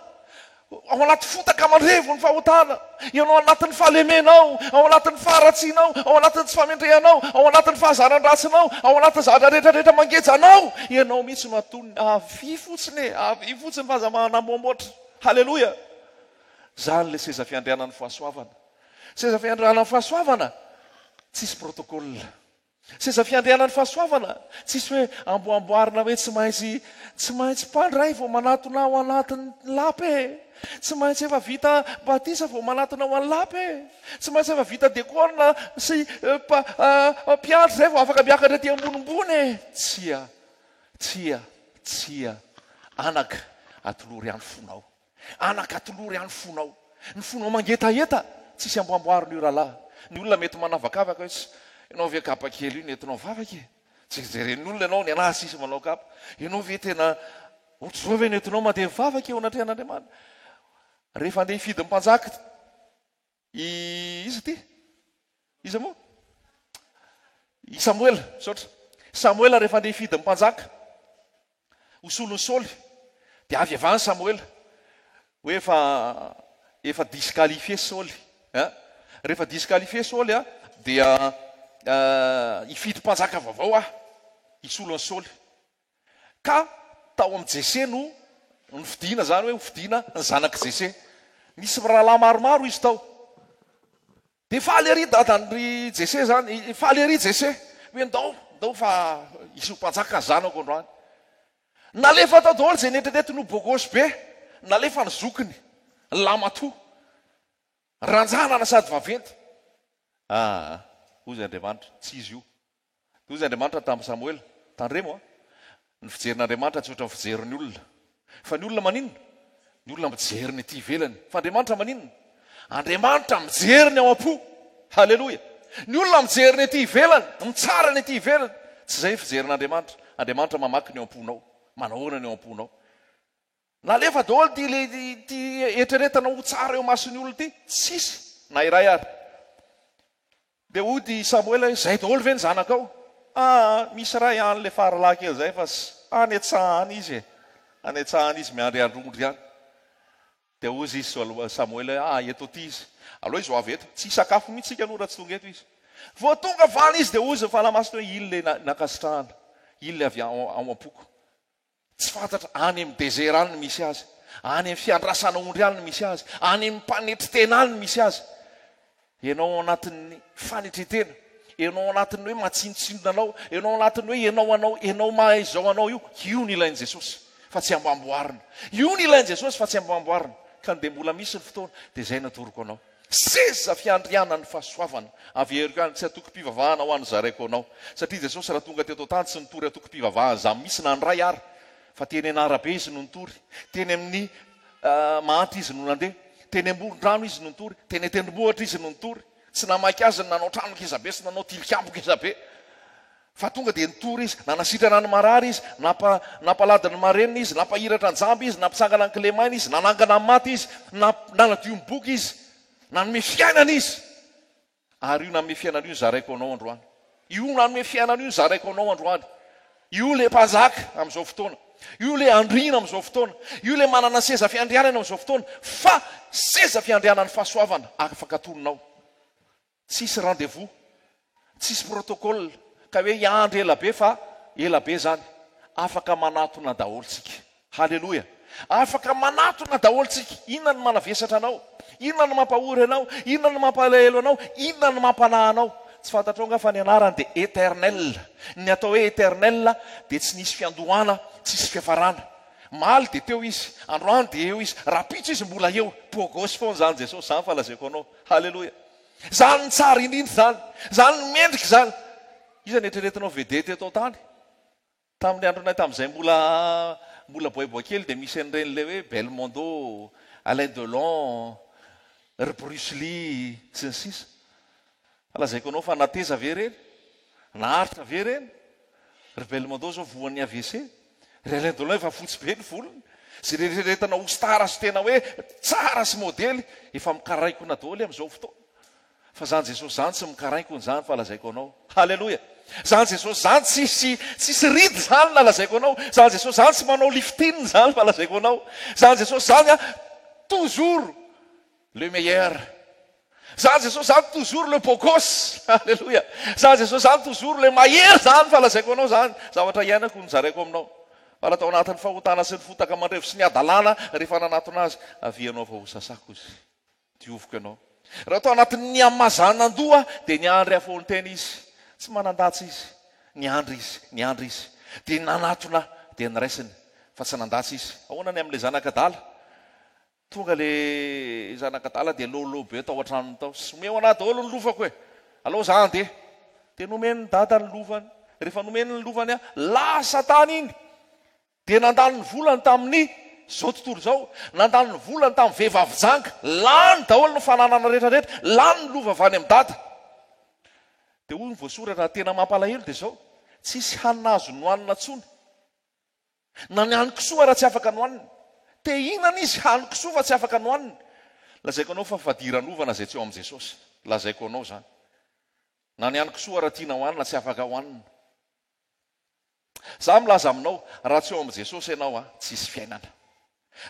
ao anaty fotaka mandrevo ny fahotana, ianao anatin'ny fahalemenao, ao anatin'ny faharatsianao, ao anatin'ny tsy fahamendrehanao, ao anatin'ny fahazaran-dratsinao, ao anatin'ny zavatra rehetra rehetra mangeja anao, ianao mihitsy no atonony. Avia fotsiny e, avia fotsiny fa aza manamboamboatra. Haleloia. Zany le seza fiandrianan'ny fahasoavana. Seza fiandrianan'ny fahasoavana tsisy protocole. Seza fiandrianan'ny fahasoavana tsisy hoe amboamboarina hoe tsy maintsy tsy maintsy mpandray vao manatona ao anatin'ny lapa e. Tsy maintsy efa vita batisa vao manatona ao an'ny lapa e. Tsy maintsy efa vita diakona sy mpiandry zay vao afaka miakatra aty ambonimbony e. Tsia. Tsia. Tsia. Anaka, atolory ahy ny fonao. Anaka atolory ahy ny fonao. Ny fonao mangetaheta, tsisy amboamboarina io rahalahy. Ny olona mety manavakavaka hoe tsy, ianao ve kapa kely io nentinao vavaka e? Jerijeren'ny olona ianao, ny anahy tsisy manao kapa. Ianao ve tena ohatr'izao ve nentinao mandeha mivavaka eo anatrehan'Andriamanitra? Rehefa andeha hifidy ny mpanjaka. I iza ity? Iza moa? I Samoela, misaotra. Samoela rehefa andeha hifidy ny mpanjaka ho solon'i Saoly, dia avy avy any Samoela hoe efa efa disqualifié Saoly. Hein? Rehefa disqualifié Saoly a, dia hifidy mpanjaka vaovao aho hisolo an'i Saoly. Ka tao amin'i Jese no nofidina, izany hoe hofidina ny zanak'i Jese. Nisy rahalahy maromaro izy tao. Dia faly ery dadan'i Jese izany, faly ery Jese hoe ndao, ndao fa hisy ho mpanjaka ny zanako androany. Nalefa tao daholo izay neritreretiny ho bogosy be, nalefa ny zokiny, ny lahimatoa, ranjanana sady vaventy. Aa, hoy Andriamanitra, tsy izy io. Dia hoy Andriamanitra tamin'i Samoela, Tandremo an! Ny fijerin'Andriamanitra tsy ohatran'ny fijerin'ny olona. Fa ny olona maninona? Ny olona mijery ny ety ivelany. Fa Andriamanitra maninona? Andriamanitra mijery ny ao am-po. Haleloia! Ny olona mijery ny ety ivelany, mitsara ny ety ivelany. Tsy izay ny fijerin'Andriamanitra. Andriamanitra mamaky ny ao am-ponao. Manahoana ny ao am-ponao? Nalefa daholo ity le ity eritreretana ho tsara eo imason'ny olona ity. Tsisy na iray ary. Dia hoy i Samoela hoe, Izay daholo ve ny zanakao? Aa, misy iray any ilay faralahy kely izay fa any an-tsaha any izy e. Any an-tsaha any izy miandry androndry any. Dia hoy izy Samoela hoe, Aa, eto aty izy. Aleo izy ho avy eto. Tsy hisakafo mihitsy isika aloha raha tsy tonga eto izy. Vao tonga avy any izy dia hoy izy ny Fanahy Masina hoe, Iny ilay nankasitrahana. Iny ilay avy ao am-poko. Tsy fantatra, any amin'ny désert any no misy azy, any amin'ny fiandrasana ondry any no misy azy, any amin'ny mpanetry tena any no misy azy. Ianao ao anatin'ny fanetren-tena, ianao ao anatin'ny hoe mahatsinotsinona anao, ianao ao anatin'ny hoe ianao anao, ianao maha izao anao io, io no ilain'i Jesosy fa tsy amboamboarina. Io no ilain'i Jesosy fa tsy amboamboarina. Ka dia mbola misy ny fotoana, dia izay no atoroko anao. Seza fiandrianan'ny fahasoavana. Averiko ihany, tsy antokom-pivavahana ho an'ny zaraiko anao. Satria Jesosy raha tonga teto an-tany tsy nitory antokom-pivavahana izany mihitsy na ny iray ary. Fa teny an'arabe Izy no nitory. Teny amin'ny mahantra Izy no nandeha. Teny amoron-drano Izy no nitory. Teny an-tendrombohitra Izy no nitory. Tsy namaky Azy ny nanao trano ngezabe sy nanao tilikambo ngezabe. Fa tonga dia nitory izy, nanasitrana ny marary izy, nampa, nampalady ny marenina izy, nampahiratra ny jamba izy, nampitsangana ny kilemaina izy, nanangana ny maty izy, namp, nanadio ny boky izy, nanome fiainana izy. Ary io nanome fiainana io no zaraiko anao androany. Io nanome fiainana io no zaraiko anao androany. Io ilay mpanjaka amin'izao fotoana. Io ilay andriana amin'izao fotoana. Io ilay manana seza fiandrianana amin'izao fotoana. Fa seza fiandrianan'ny fahasoavana afaka atoninao. Tsisy rendez-vous, tsisy protocole ka hoe hiandry ela be fa ela be zany. Afaka manatona daholo tsika. Haleloia. Afaka manatona daholo tsika. Inona no manavesatra anao? Inona no mampahory anao? Inona no mampalahelo anao? Inona no mampanahy anao? Tsy fantatrao nga fa ny anarany dia Eternel. Ny atao hoe Eternel dia tsy nisy fiandohana, tsisy fiafarana. Maly dia teo izy, androany dia eo izy, rahampitso izy mbola eo. Beau gosse foana izany Jesosy, izany fa lazaiko anao. Haleloia. Izany no tsara indrindra izany. Izany no mendrika izany. Iza no eritreretinao vedette eto an-tany? Tamin'ny andronay tamin'izay mbola mbola boaiboay kely dia misy an'ireny ilay hoe Belmondo, Alain Delon, ry Bruce Lee sy ny sisa. Fa lazaiko anao fa nateza ve ireny? Naharitra ve ireny? Ry Belmondo izao voan'ny AVC. Ry Alain Delon efa fotsy be ny volony. Izay eritreretina ho star sy tena hoe tsara sy modely efa mikarainkona daholo amin'izao fotoana. Fa izany Jesosy izany tsy mikarainkona izany fa lazaiko anao. Haleloia! Izany Jesosy izany tsisy tsisy ridy izany na lazaiko anao. Izany Jesosy izany tsy manao lifting izany fa lazaiko anao. Izany Jesosy izany a toujours Le meilleur. Zany Jesosy zany toujours le beau gosse. Alléluia. Zany Jesosy zany toujours le mahery zany fa lazaiko anao zany. Zavatra iainako no zaraiko aminao. Fa raha tao anatin'ny fahotana sy ny fotaka mandrevo sy ny hadalana rehefa nanatona azy, avia ianao fa ho sasako izy. Dioviko ianao. Raha tao anatin'ny hamazanan-doha dia niandry afoan-tena izy. Tsy manan-datsa izy. Niandry izy, niandry izy. Dia nanatona dia niraisiny fa tsy nandatsa izy. Ahoana ny amin'ilay zanak'adala? Tonga le zanak'adala dia lôlô be tao an-tranony tao. Omeo anah daholo ny lovako e! Alao za handeha. Dia nomen'i dada ny lovany. Rehefa nomeny ny lovany an, lasa tany iny. Dia nandany ny volany tamin'ny zao tontolo izao. Nandany ny volany tamin'ny vehivavy janga. Lany daholo ny fananana rehetra rehetra. Lany ny lova avy any amin'i dada. Dia hoy ny voasoratra, tena mampalahelo dia izao, tsisy hanina azo nohanina intsony. Na ny hanin-kisoa ara tsy afaka nohaniny. Te hihinana izy hanin-kisoa fa tsy afaka nohaniny. Lazaiko anao fa fadiranovana izay tsy ao amin'i Jesosy. Lazaiko anao izany. Na ny hanin-kisoa raha tiana hohanina tsy afaka hohanina. Za milaza aminao, raha tsy ao amin'i Jesosy ianao a, tsisy fiainana.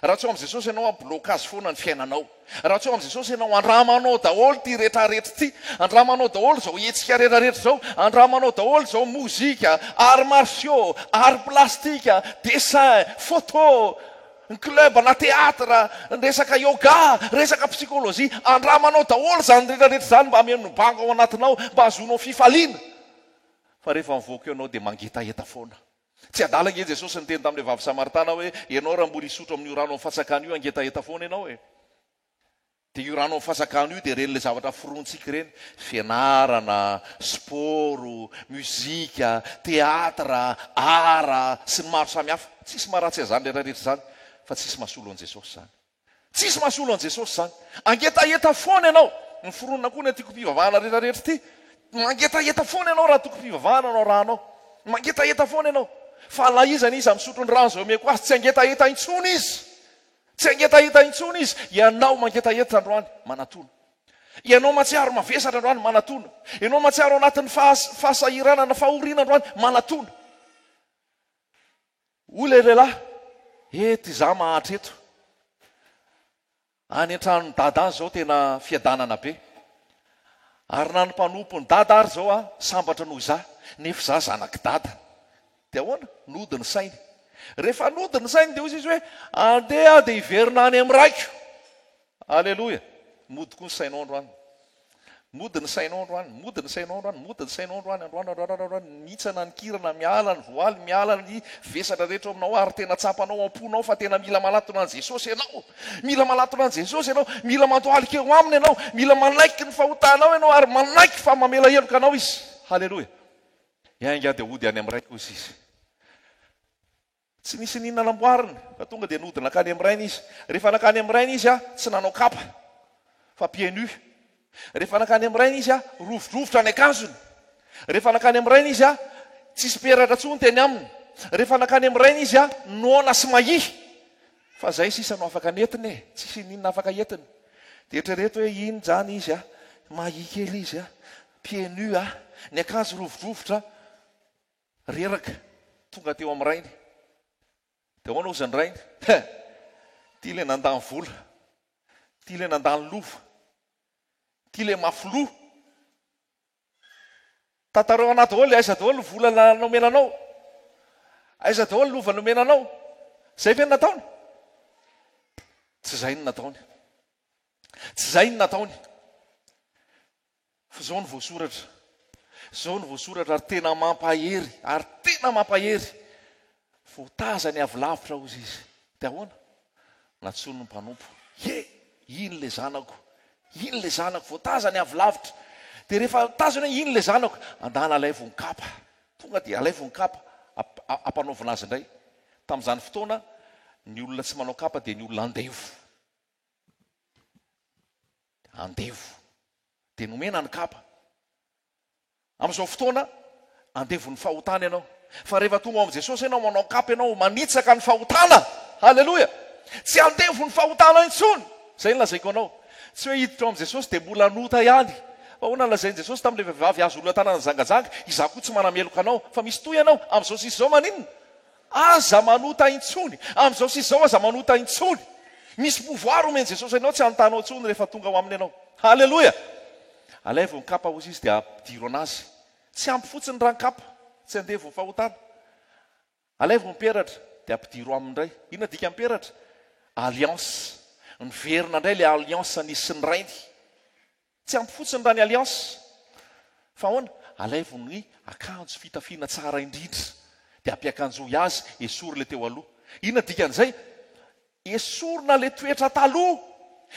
Raha tsy ao amin'i Jesosy ianao a, blocage foana ny fiainanao. Raha tsy ao amin'i Jesosy ianao, andramanao daholo ity retraretra ity, andramanao daholo izao hetsika retraretra izao, andramanao daholo izao mozika, arts martiaux, arts plastique, dessin, photo, ny club na théâtre, ny resaka yoga, resaka psychologie, andramanao daholo izany retraretra izany mba hameno ny banga ao anatinao, mba hahazoanao fifaliana. Fa rehefa mivoaka eo ianao dia mangetaheta foana. Tsy adala ange Jesosy niteny tamin'ilay vavy Samaritana hoe, ianao raha mbola hisotro amin'io rano amin'ny fatsakana io hangetaheta foana ianao e. Dia io rano amin'ny fatsakana io dia ireny ilay zavatra forontsika ireny, fianarana, sport, muzika, théâtre, art, sy ny maro samihafa. Tsisy maharatsy an'izany rehetra rehetra izany, fa tsisy mahasolo an'i Jesosy izany. Tsisy mahasolo an'i Jesosy izany. Hangetaheta foana ianao. Ny foronina koa ny antokom-pivavahana rehetra rehetra ity. Mangetaheta foana ianao raha antokom-pivavahana no arahanao. Mangetaheta foana ianao. Fa na iza na iza misotro ny rano izay omeko azy, tsy hangetaheta intsony izy. Tsy hangetaheta intsony izy. Ianao mangetaheta androany, manatona. Ianao mahatsiaro mavesatra androany, manatona. Ianao mahatsiaro anatin'ny fahasahiranana, fahoriana androany, manatona. Hoy ilay lehilahy, Eto izaho mahantra eto. Any an-tranon'i Dada any izao tena fiadanana be. Ary na ny mpanompon'i Dada ary izao aho sambatra noho izaho, nefa izaho zanak'i Dada. Dia ahoana? Nody ny sainy. Rehefa nody ny sainy dia hoy izy hoe, Andeha aho dia hiverina any amin'ny raiko. Aleloia! Mody koa ny sainao androany. Mody ny sainao androany, mody ny sainao androany, mody ny sainao androany, androany, androany, androany, mihintsana ny kirana, miala ny voaly, miala ny vesatra rehetra ao aminao ary tena tsapanao ao am-ponao fa tena mila manatona an'i Jesosy ianao. Mila manatona an'i Jesosy ianao, mila mandohalika eo aminy ianao, mila manaiky ny fahotanao ianao ary manaiky fa mamela heloka anao Izy. Haleloia! Hiainga dia hody any amin'ny Raiko hozy Izy. Tsy nisy n'inona namboariny fa tonga dia nody nankany amin'ny rainy izy. Rehefa nankany amin'ny rainy izy, tsy nanao kapa fa pieds nus. Rehefa nankany amin'ny rainy izy, rovidrovitra ny akanjony. Rehefa nankany amin'ny rainy izy, tsisy peratra intsony teny aminy. Rehefa nankany amin'ny rainy izy, noana sy mahia. Fa izay sisa no afaka nentiny e, tsisy n'inona afaka entiny. Dia eritrereto hoe iny izany izy, mahia kely izy, pieds nus, ny akanjo rovidrovitra. Reraka, tonga teo amin'ny rainy. Dia ahoana hozy ny rainy? He! Ity ilay nandany vola. Ity ilay nandany lova. Ity ilay mafy loha. Tantarao anà daholo, aiza daholo ny vola nomena anao? Aiza daholo ny lova nomena anao? Izay ve no nataony? Tsy izay no nataony. Tsy izay no nataony. Fa izao no voasoratra, izao no voasoratra ary tena mampahery, ary tena mampahery. Voatazany avy lavitra hozy izy. Dia ahoana? Nantsoiny ny mpanompo. He! Iny ilay zanako. Iny ilay zanako. Voatazany avy lavitra. Dia rehefa tazany hoe iny ilay zanako, andana alaivo ny kapa. Tonga dia alaivo ny kapa, ampanaovina azy indray. Tamin'izany fotoana, ny olona tsy manao kapa dia ny olona andevo. Andevo. Dia nomena ny kapa. Amin'izao fotoana, andevon'ny fahotana ianao. Fa rehefa tonga ao amin'i Jesosy ianao, manao kapa ianao, manitsaka ny fahotana. Haleloia! Tsy andevon'ny fahotana intsony. Izay no lazaiko anao. Tsy hoe hiditra ao amin'i Jesosy dia mbola hanota ihany. Fa ahoana no lazain'i Jesosy tamin'ilay vehivavy azo olona tanana nijangajanga? Izaho koa tsy manameloka anao. Fa misy toa ianao. Amin'izao sisa izao maninona? Aza manota intsony. Amin'izao sisa izao aza manota intsony. Misy pouvoir omen'i Jesosy anao tsy hanotanao intsony rehefa tonga ao aminy ianao. Haleloia! Alaivo ny kapa hozy izy dia ampidiro anazy. Tsy ampy fotsiny raha ny kapa, tsy andevo ny fahotana. Alaivo ny peratra dia ampidiro aminy indray. Inona dikan'ny peratra? Alliance. Niverina indray ilay alliance nisy sy ny rainy. Tsy ampy fotsiny raha ny alliance. Fa ahoana? Alaivo ny akanjo fitafiana tsara indrindra dia ampiakanjoy azy, esory ilay teo aloha. Inona dikan'izay? Esorina ilay toetra taloha,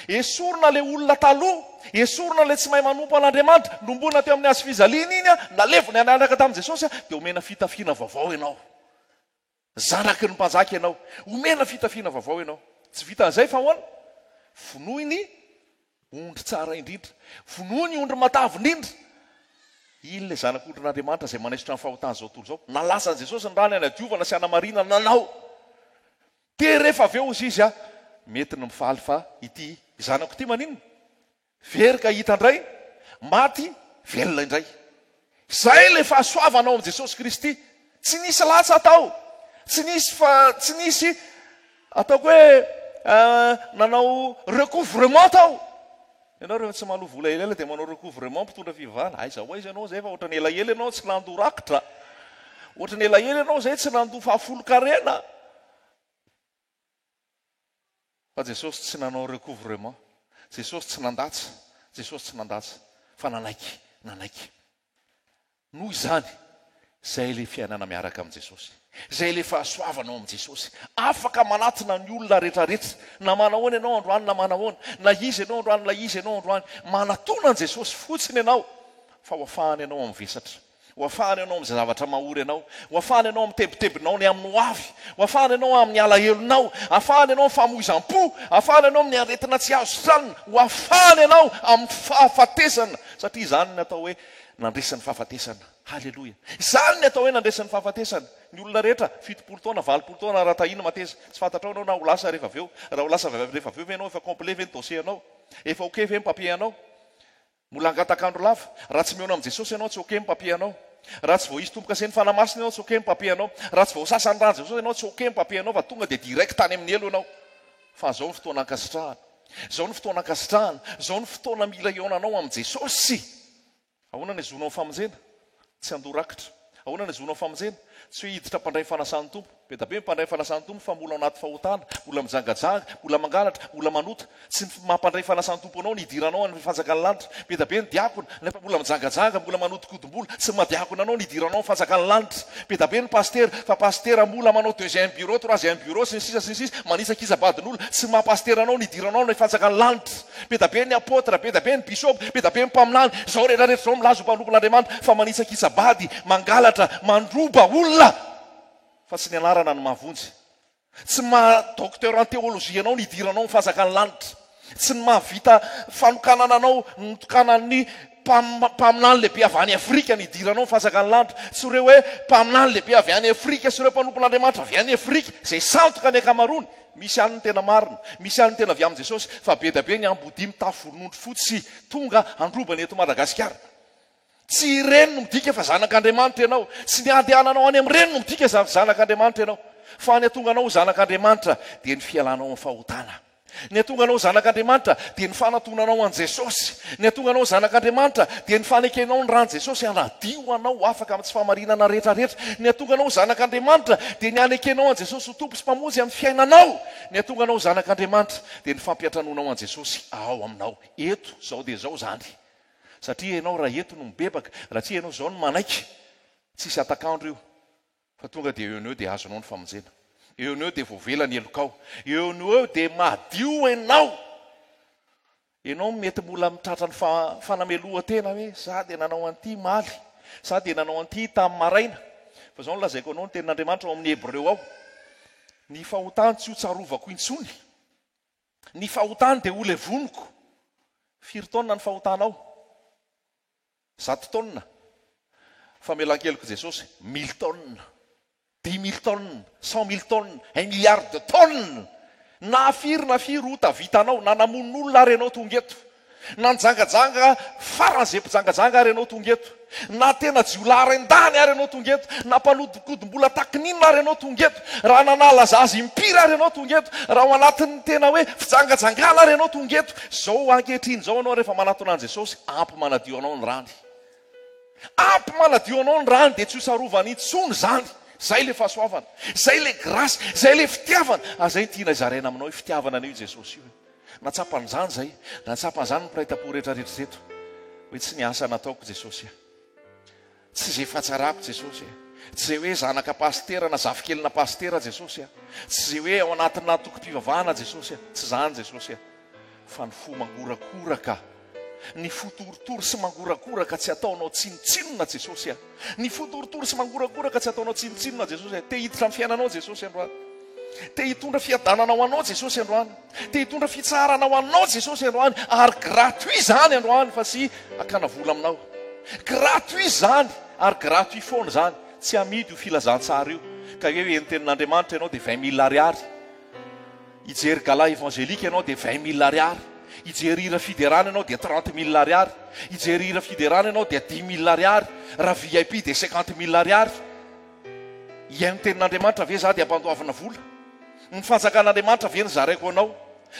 esorina ilay olona taloha, esorina ilay tsy mahay manompo an'Andriamanitra, nombona teo amin'ny hazo fijaliana iny, nalevina niaraka tamin'i Jesosy, dia omena fitafiana vaovao ianao. Zanaky ny mpanjaka ianao. Omena fitafiana vaovao ianao. Tsy vitan'izay fa ahoana? Vonoy ny ondry tsara indrindra. Vonoy ny ondry matavy indrindra. Iny ilay zanak'ondrin'Andriamanitra izay manaisotra ny fahotan'izao tontolo izao. Nalasan'i Jesosy ny rany hanadiovana sy hanamarinana anao. Dia rehefa avy eo hozy izy, mety ny mifaly fa ity Zanako ity maninona? Very ka hita indray, maty, velona indray. Izay ilay fahasoavana ao amin'i Jesosy Kristy. Tsy nisy latsa tao. Tsy nisy fa tsy nisy ataoko hoe nanao recouvrement tao. Ianao rehefa tsy mahaloa vola elaela dia manao recouvrement mpitondra fivavahana. Aiza ho aiza ianao izay fa ohatran'ny elaela ianao tsy nandoa rakitra. Ohatran'ny elaela ianao izay tsy nandoa fahafolonkarena. Fa Jesosy tsy nanao recouvrement. Jesosy tsy nandatsa. Jesosy tsy nandatsa. Fa nanaiky. Nanaiky. Noho izany, izay ilay fiainana miaraka amin'i Jesosy. Izay ilay fahasoavana ao amin'i Jesosy. Afaka manatona ny olona rehetrarehetra. Na manahoana ianao androany na manahoana. Na iza ianao androany na iza ianao androany. Manatona an'i Jesosy fotsiny ianao fa ho afahana ianao amin'ny vesatra. Ho afahana ianao amin'izay zavatra mahory anao. Ho afahana ianao amin'ny tebitebinao ny amin'ny ho avy. Ho afahana ianao amin'ny alahelonao. Afahana ianao amin'ny famoizam-po. Afahana ianao amin'ny aretina tsy azo sitranina. Ho afahana ianao amin'ny fahafatesana. Satria izany ny atao hoe nandresy ny fahafatesana. Haleloia. Izany ny atao hoe nandresy ny fahafatesana. Ny olona rehetra, 70 taona, 80 taona, raha tahina mateza. Tsy fantatrao ianao na ho lasa rehefa avy eo. Raha ho lasa rehefa avy eo ve ianao, efa complet ve ny dossier anao? Efa ok ve ny papier anao? Mbola hangatak'andro lava. Raha tsy mihaona amin'i Jesosy ianao, tsy ok ny papier anao. Raha tsy voahisy tombokasen'ny Fanahy Masina ianao, tsy ok ny papier anao. Raha tsy voasasan'ny ran'i Jesosy ianao, tsy ok ny papier anao fa tonga dia direct any amin'ny helo ianao. Fa izao ny fotoana ankasitrahana. Izao ny fotoana ankasitrahana. Izao ny fotoana mila hihaonanao amin'i Jesosy. Ahoana ny hazoanao ny famonjena? Tsy handoa rakitra. Ahoana ny hazoanao famonjena? Tsy hoe hiditra mpandray ny fanasan'ny Tompo. Be dia be ny mpandray ny fanasan'ny Tompo fa mbola ao anaty fahotana, mbola mijangajanga, mbola mangalatra, mbola manota. Tsy ny maha mpandray ny fanasan'ny Tompo anao ny hidiranao any amin'ny fanjakan'ny lanitra. Be dia be ny diakona nefa mbola mijangajanga, mbola manodinkodim-bola. Tsy ny maha diakona anao ny hidiranao amin'ny fanjakan'ny lanitra. Be dia be ny pasitera fa pasitera mbola manao deuxième bureau, troisième bureau, sy ny sisa sy ny sisa, manitsakitsa-badin'olona. Tsy ny maha pasitera anao ny hidiranao any amin'ny fanjakan'ny lanitra. Be da be ny apotre, be da be ny bishop, be da be ny mpaminany, izao rehetra rehetra izao milaza ho mpanompon'Andriamanitra fa manitsakitsa-bady, mangalatra, mandroba olona fa tsy ny anarana no mahavonjy. Tsy ny maha docteur en théologie anao no hidiranao ny fanjakan'ny lanitra. Tsy ny mahavita fanokanana anao notokanan'ny mpaminany lehibe avy any Afrika no hidiranao ny fanjakan'ny lanitra. Tsy ireo hoe mpaminany lehibe avy any Afrika sy ireo mpanompon'Andriamanitra avy any Afrika izay sandoka ny ankamaroany. Misy ihany ny tena marina, misy ihany ny tena avy amin'i Jesosy, fa be dia be ny ambodia mitafy volon'ondry fotsy tonga handroba ny eto Madagasikara. Tsy ireny no midika fa zanak'Andriamanitra ianao, tsy ny handehananao any amin'ireny no midika fa zanak'Andriamanitra ianao, fa ny hahatonga anao ho zanak'Andriamanitra dia ny fialanao amin'ny fahotana. Ny hahatonga anao ho zanak'Andriamanitra dia ny fanatonanao an'i Jesosy. Ny hahatonga anao ho zanak'Andriamanitra dia ny fanekenao ny ran'i Jesosy hanadio anao ho afaka amin'ny tsy fahamarinana rehetra rehetra. Ny hahatonga anao ho zanak'Andriamanitra dia ny hanekenao an'i Jesosy ho Tompo sy Mpamonjy amin'ny fiainanao. Ny hahatonga anao ho zanak'Andriamanitra dia ny fampiantranoanao an'i Jesosy ao aminao. Eto izao dia izao izany. Satria ianao raha eto no mibebaka, raha tsy ianao izao no manaiky, tsisy hatak'andro io. Fa tonga dia eo no eo dia azonao ny famonjena. Eo no eo dia voavela ny helokao. Eo no eo dia madio ianao. Ianao mety mbola mitratra ny fanamelohan-tena hoe za dia nanao an'ity maly, za dia nanao an'ity tamin'ny maraina. Fa izao no lazaiko anao ny tenin'Andriamanitra ao amin'ny Hebreo ao. Ny fahotany tsy ho tsarovako intsony. Ny fahotany dia ho levoniko. Firy taona ny fahotanao? 100 taonina, famelan-kelok'i Jesosy, mille tonnes, 10 000 tonnes, 100 000 tonnes, un milliard de tonnes! Na firy na firy ota vitanao, na namono olona ary ianao tonga eto, na nijangajanga faran'izay mpijangajanga ary ianao tonga eto, na tena jiolahy rain-dany ary ianao tonga eto, na mpanodinkodim-bola takininona ary ianao tonga eto, raha nanala zaza impiry ary ianao tonga eto, raha ao anatin'ny tena hoe fijangajangana ary ianao tonga eto, Zao ankehitriny zao anao rehefa manatona an'i Jesosy, ampy manadio anao ny rany. Ampy manadio anao ny rany dia tsy ho sarovany intsony izany. Zay le fahasoavana, zay le grâce, zay le fitiavana. Ary zay no tiana zaraina aminao io fitiavana an'io Jesosy io. Nahatsapa an'izany zay, nahatsapa an'izany ny mpiray tampo rehetra rehetra teto. Hoe tsy ny asa nataoko Jesosy a. Tsy izay fahatsarako Jesosy e. Tsy izay hoe zanaka pasitera na zafikelina pasitera Jesosy a. Tsy izay hoe ao anatina antokom-pivavahana Jesosy a. Tsy izany Jesosy a. Fa ny fo mangorakoraka, ny fo torotoro sy mangorakoraka tsy ataonao tsinontsinona Jesosy a. Ny fo torotoro sy mangorakoraka tsy ataonao tsinontsinona Jesosy a. Te hiditra amin'ny fiainanao Jesosy androany. Te hitondra fiadanana ho anao Jesosy androany. Te hitondra fitsaharana ho anao Jesosy androany ary gratuit izany androany fa tsy hakana vola aminao. Gratuit izany ary gratuit foana izany. Tsy amidy io filazantsara io. Ka hoe heno tenin'Andriamanitra ianao dia 20 mille ariary. Hijery gala évangélique ianao dia 20 mille ariary. Hijery hira fiderana ianao dia 30 mille ariary. Hijery hira fiderana ianao dia 10 mille ariary. Raha VIP dia 50 mille ariary. Hihaino tenin'Andriamanitra ve za dia ampandoavina vola? Ny fanjakan'Andriamanitra ve no zaraiko anao?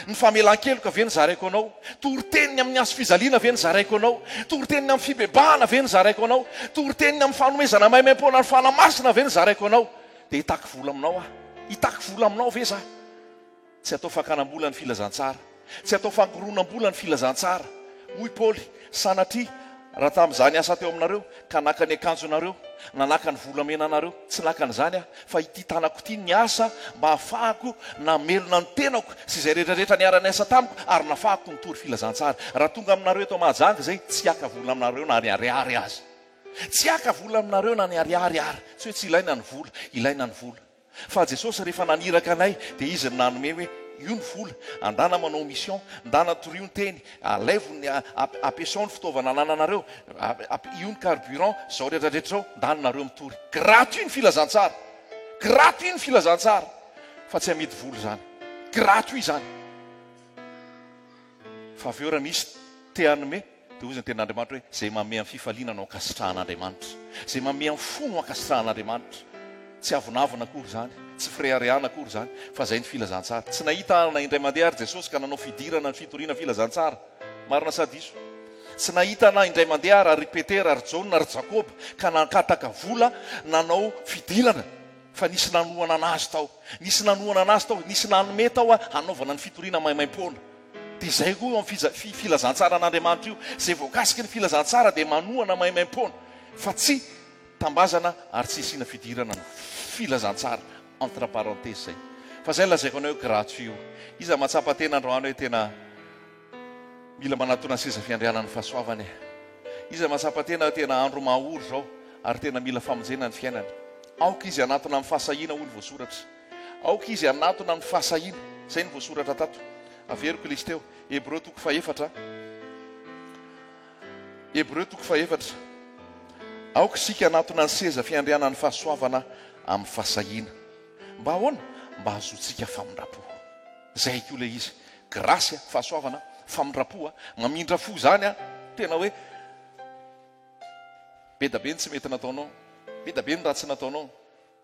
Ny famelan-keloka ve no zaraiko anao? Toriteniny amin'ny hazo fijaliana ve no zaraiko anao? Toriteniny amin'ny fibebahana ve no zaraiko anao? Toriteniny amin'ny fanomezana maimaimpoana ny Fanahy Masina ve no zaraiko anao? Dia hitaky vola aminao aho. Hitaky vola aminao ve za? Tsy atao fakanam-bola ny filazantsara. Tsy atao fangoronam-bola ny filazantsara. Hoy Paoly, Sanatria, raha tamin'izaho niasa teo aminareo, ka naka ny akanjonareo, na naka ny volamenanareo, tsy naka an'izany aho, fa ity tanako ity niasa mba hahafahako namelona ny tenako sy izay rehetra rehetra niara-niasa tamiko, ary nafahako nitory filazantsara. Raha tonga aminareo eto Mahajanga izay, tsy haka vola aminareo na ny ariary aza. Tsy haka vola aminareo na ny ariary ara. Tsy hoe tsy ilaina ny vola, ilaina ny vola. Fa Jesosy rehefa naniraka anay dia Izy no nanome hoe io ny vola, andana manao mission, ndana torio ny teny, alaivo ny ampiasao ny fitaovana anananareo, io ny carburant, zao rehetra rehetra zao, ndana nareo mitory. Gratuit ny filazantsara. Gratuit ny filazantsara. Fa tsy amidy vola izany. Gratuit izany. Fa avy eo raha misy te hanome dia hoy ny tenin'Andriamanitra hoe izay manome amin'ny fifaliana no ankasitrahan'Andriamanitra. Izay manome amin'ny fo no ankasitrahan'Andriamanitra. Tsy avonavona akory izany, tsy fireharehana akory izany, fa izay ny filazantsara. Tsy nahita na indray mandeha ary Jesosy ka nanao fidirana ny fitoriana filazantsara. Marina sa diso? Tsy nahita na indray mandeha ary ry Petera, ry Jaona, ry Jakoba ka nankataka vola nanao fidirana. Fa nisy nanohana anazy tao. Nisy nanohana anazy tao. Nisy nanome tao hanaovana ny fitoriana maimaimpoana. Dia izay koa eo amin'ny filazantsaran'Andriamanitra io. Izay voakasiky ny filazantsara dia manohana maimaimpoana. Fa tsy tambazana ary tsy isiana fidirana ny filazantsara. Entre parenthèses izay. Fa izay no lazaiko anao hoe gratuit io. Iza mahatsapa tena androany hoe tena. Mila manatona ny seza fiandrianan'ny fahasoavana e. Iza mahatsapa tena hoe tena andro mahaory izao ary tena mila famonjena ny fiainany? Aoka izy hanatona amin'ny fahasahiana hoy ny voasoratra. Aoka izy hanatona amin'ny fahasahiana. Izay no voasoratra tato. Averiko ilay izy teo. Hebreo toko fahefatra. Hebreo toko fahefatra. Aoka isika hanatona ny seza fiandrianan'ny fahasoavana amin'ny fahasahiana. Mba ahoana? Mba hahazoantsika famindram-po. Zay koa ilay izy. Grâce, fahasoavana, famindram-po, mamindra fo izany an, tena hoe be da be ny tsy mety nataonao, be da be ny ratsy nataonao,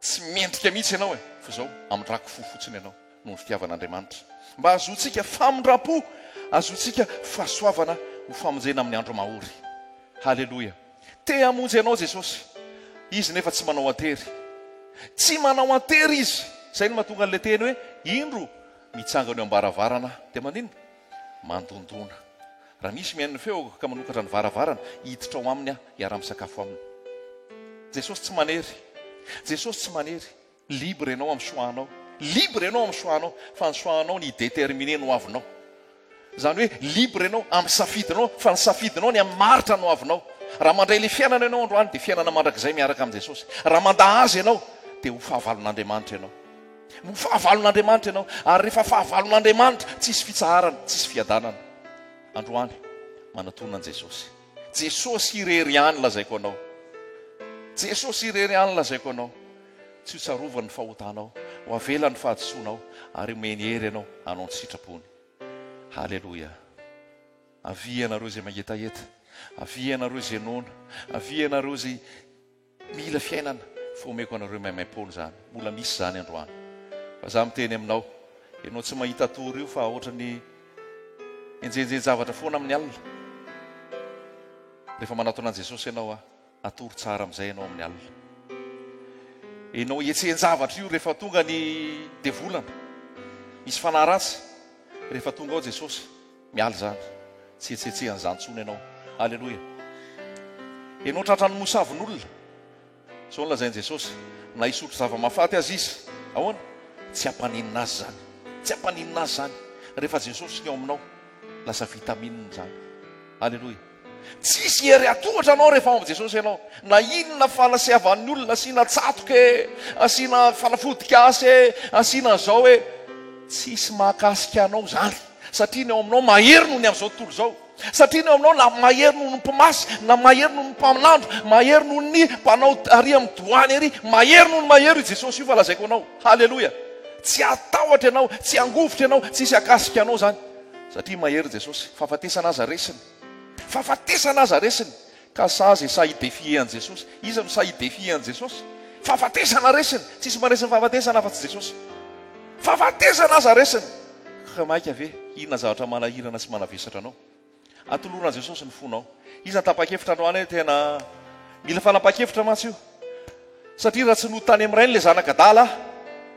tsy mendrika mihitsy ianao e, fa izao amindrako fo fotsiny ianao noho ny fitiavan'Andriamanitra. Mba hahazoantsika famindram-po, hahazoantsika fahasoavana ho famonjena amin'ny andro mahory. Haleloia. Te hamonjy anao Jesosy. Izy nefa tsy manao an-tery. Tsy manao an-tery Izy. Izay no mahatonga an'ilay teny hoe, Indro, mitsangana eo am-baravarana Aho. Dia maninona? Mandondona. Raha misy mihaino ny feoko ka manokatra ny varavarana, hiditra ao aminy Aho, hiara-misakafo aminy. Jesosy tsy manery. Jesosy tsy manery. Libre ianao amin'ny choix-nao. Libre ianao amin'ny choix-nao, fa ny choix-nao ny hi-determiner ny hoavinao. Izany hoe libre ianao amin'ny safidinao, fa ny safidinao ny hamaritra ny hoavinao. Raha mandray ilay fiainana ianao androany dia fiainana mandrakizay miaraka amin'i Jesosy. Raha mandà Azy ianao dia ho fahavalon'Andriamanitra ianao. Ho fahavalon'Andriamanitra ianao. Ary rehefa fahavalon'Andriamanitra, tsisy fitsaharana, tsisy fiadanana. Androany, manatona an'i Jesosy. Jesosy irery ihany lazaiko anao. Jesosy irery ihany lazaiko anao. Tsy ho tsarovany ny fahotanao, ho avelany ny fahadisoanao, ary homeny hery ianao hanao ny sitrapony. Haleloia! Avia ianareo izay mangetaheta, avia ianareo izay noana, avia ianareo izay mila fiainana, fa omeko anareo maimaimpoana izany. Mbola misy izany androany. Fa za miteny aminao, ianao tsy mahita tory io fa ohatran'ny enjehinjehin-javatra foana amin'ny alina. Rehefa manatona an'i Jesosy ianao, Hatory tsara amin'izay ianao amin'ny alina. Ianao hetsehin-javatra io rehefa tonga ny devolana. Misy fanahy ratsy. Rehefa tonga ao Jesosy, miala izany. Tsy hetsehetsehan'izany intsony ianao. Aleloia. Ianao tratran'ny mosavin'olona. Izao no lazain'i Jesosy, na hisotro zava-mahafaty aza izy, ahoana? Tsy hampaninona azy izany. Tsy hampaninona azy izany. Rehefa Jesosy ny ao aminao, lasa vitamine izany. Aleloia. Tsisy hery hatohatra anao rehefa ao amin'i Jesosy ianao. Na inona fanasiavan'ny olona, asiana tsatoka e, asiana fanafody gasy e, asiana an'izao e. Tsisy mahakasika anao izany. Satria ny ao aminao mahery noho ny amin'izao tontolo izao. Satria ny ao aminao na mahery noho ny mpimasy, na mahery noho ny mpaminandro, mahery noho ny mpanao ary amin'ny doany ary, mahery noho ny mahery io Jesosy io fa lazaiko anao. Haleloia. Tsy hatahotra ianao, tsy hangovitra ianao, tsisy hakasika anao izany. Satria mahery Jesosy. Fahafatesana aza resiny. Fahafatesana aza resiny. Ka sahy izay sahy hi-defier an'i Jesosy. Iza no sahy hi-defier an'i Jesosy? Fahafatesana resiny. Tsisy maharesy ny fahafatesana afa-tsy Jesosy. Fahafatesana aza resiny. Ka maika ve? Inona zavatra manahirana sy manavesatra anao? Atoloro an'i Jesosy ny fonao. Iza no tapa-kevitra androany hoe tena mila fanapahan-kevitra mantsy io? Satria raha tsy nody tany amin'ny rainy ilay zanak'adala,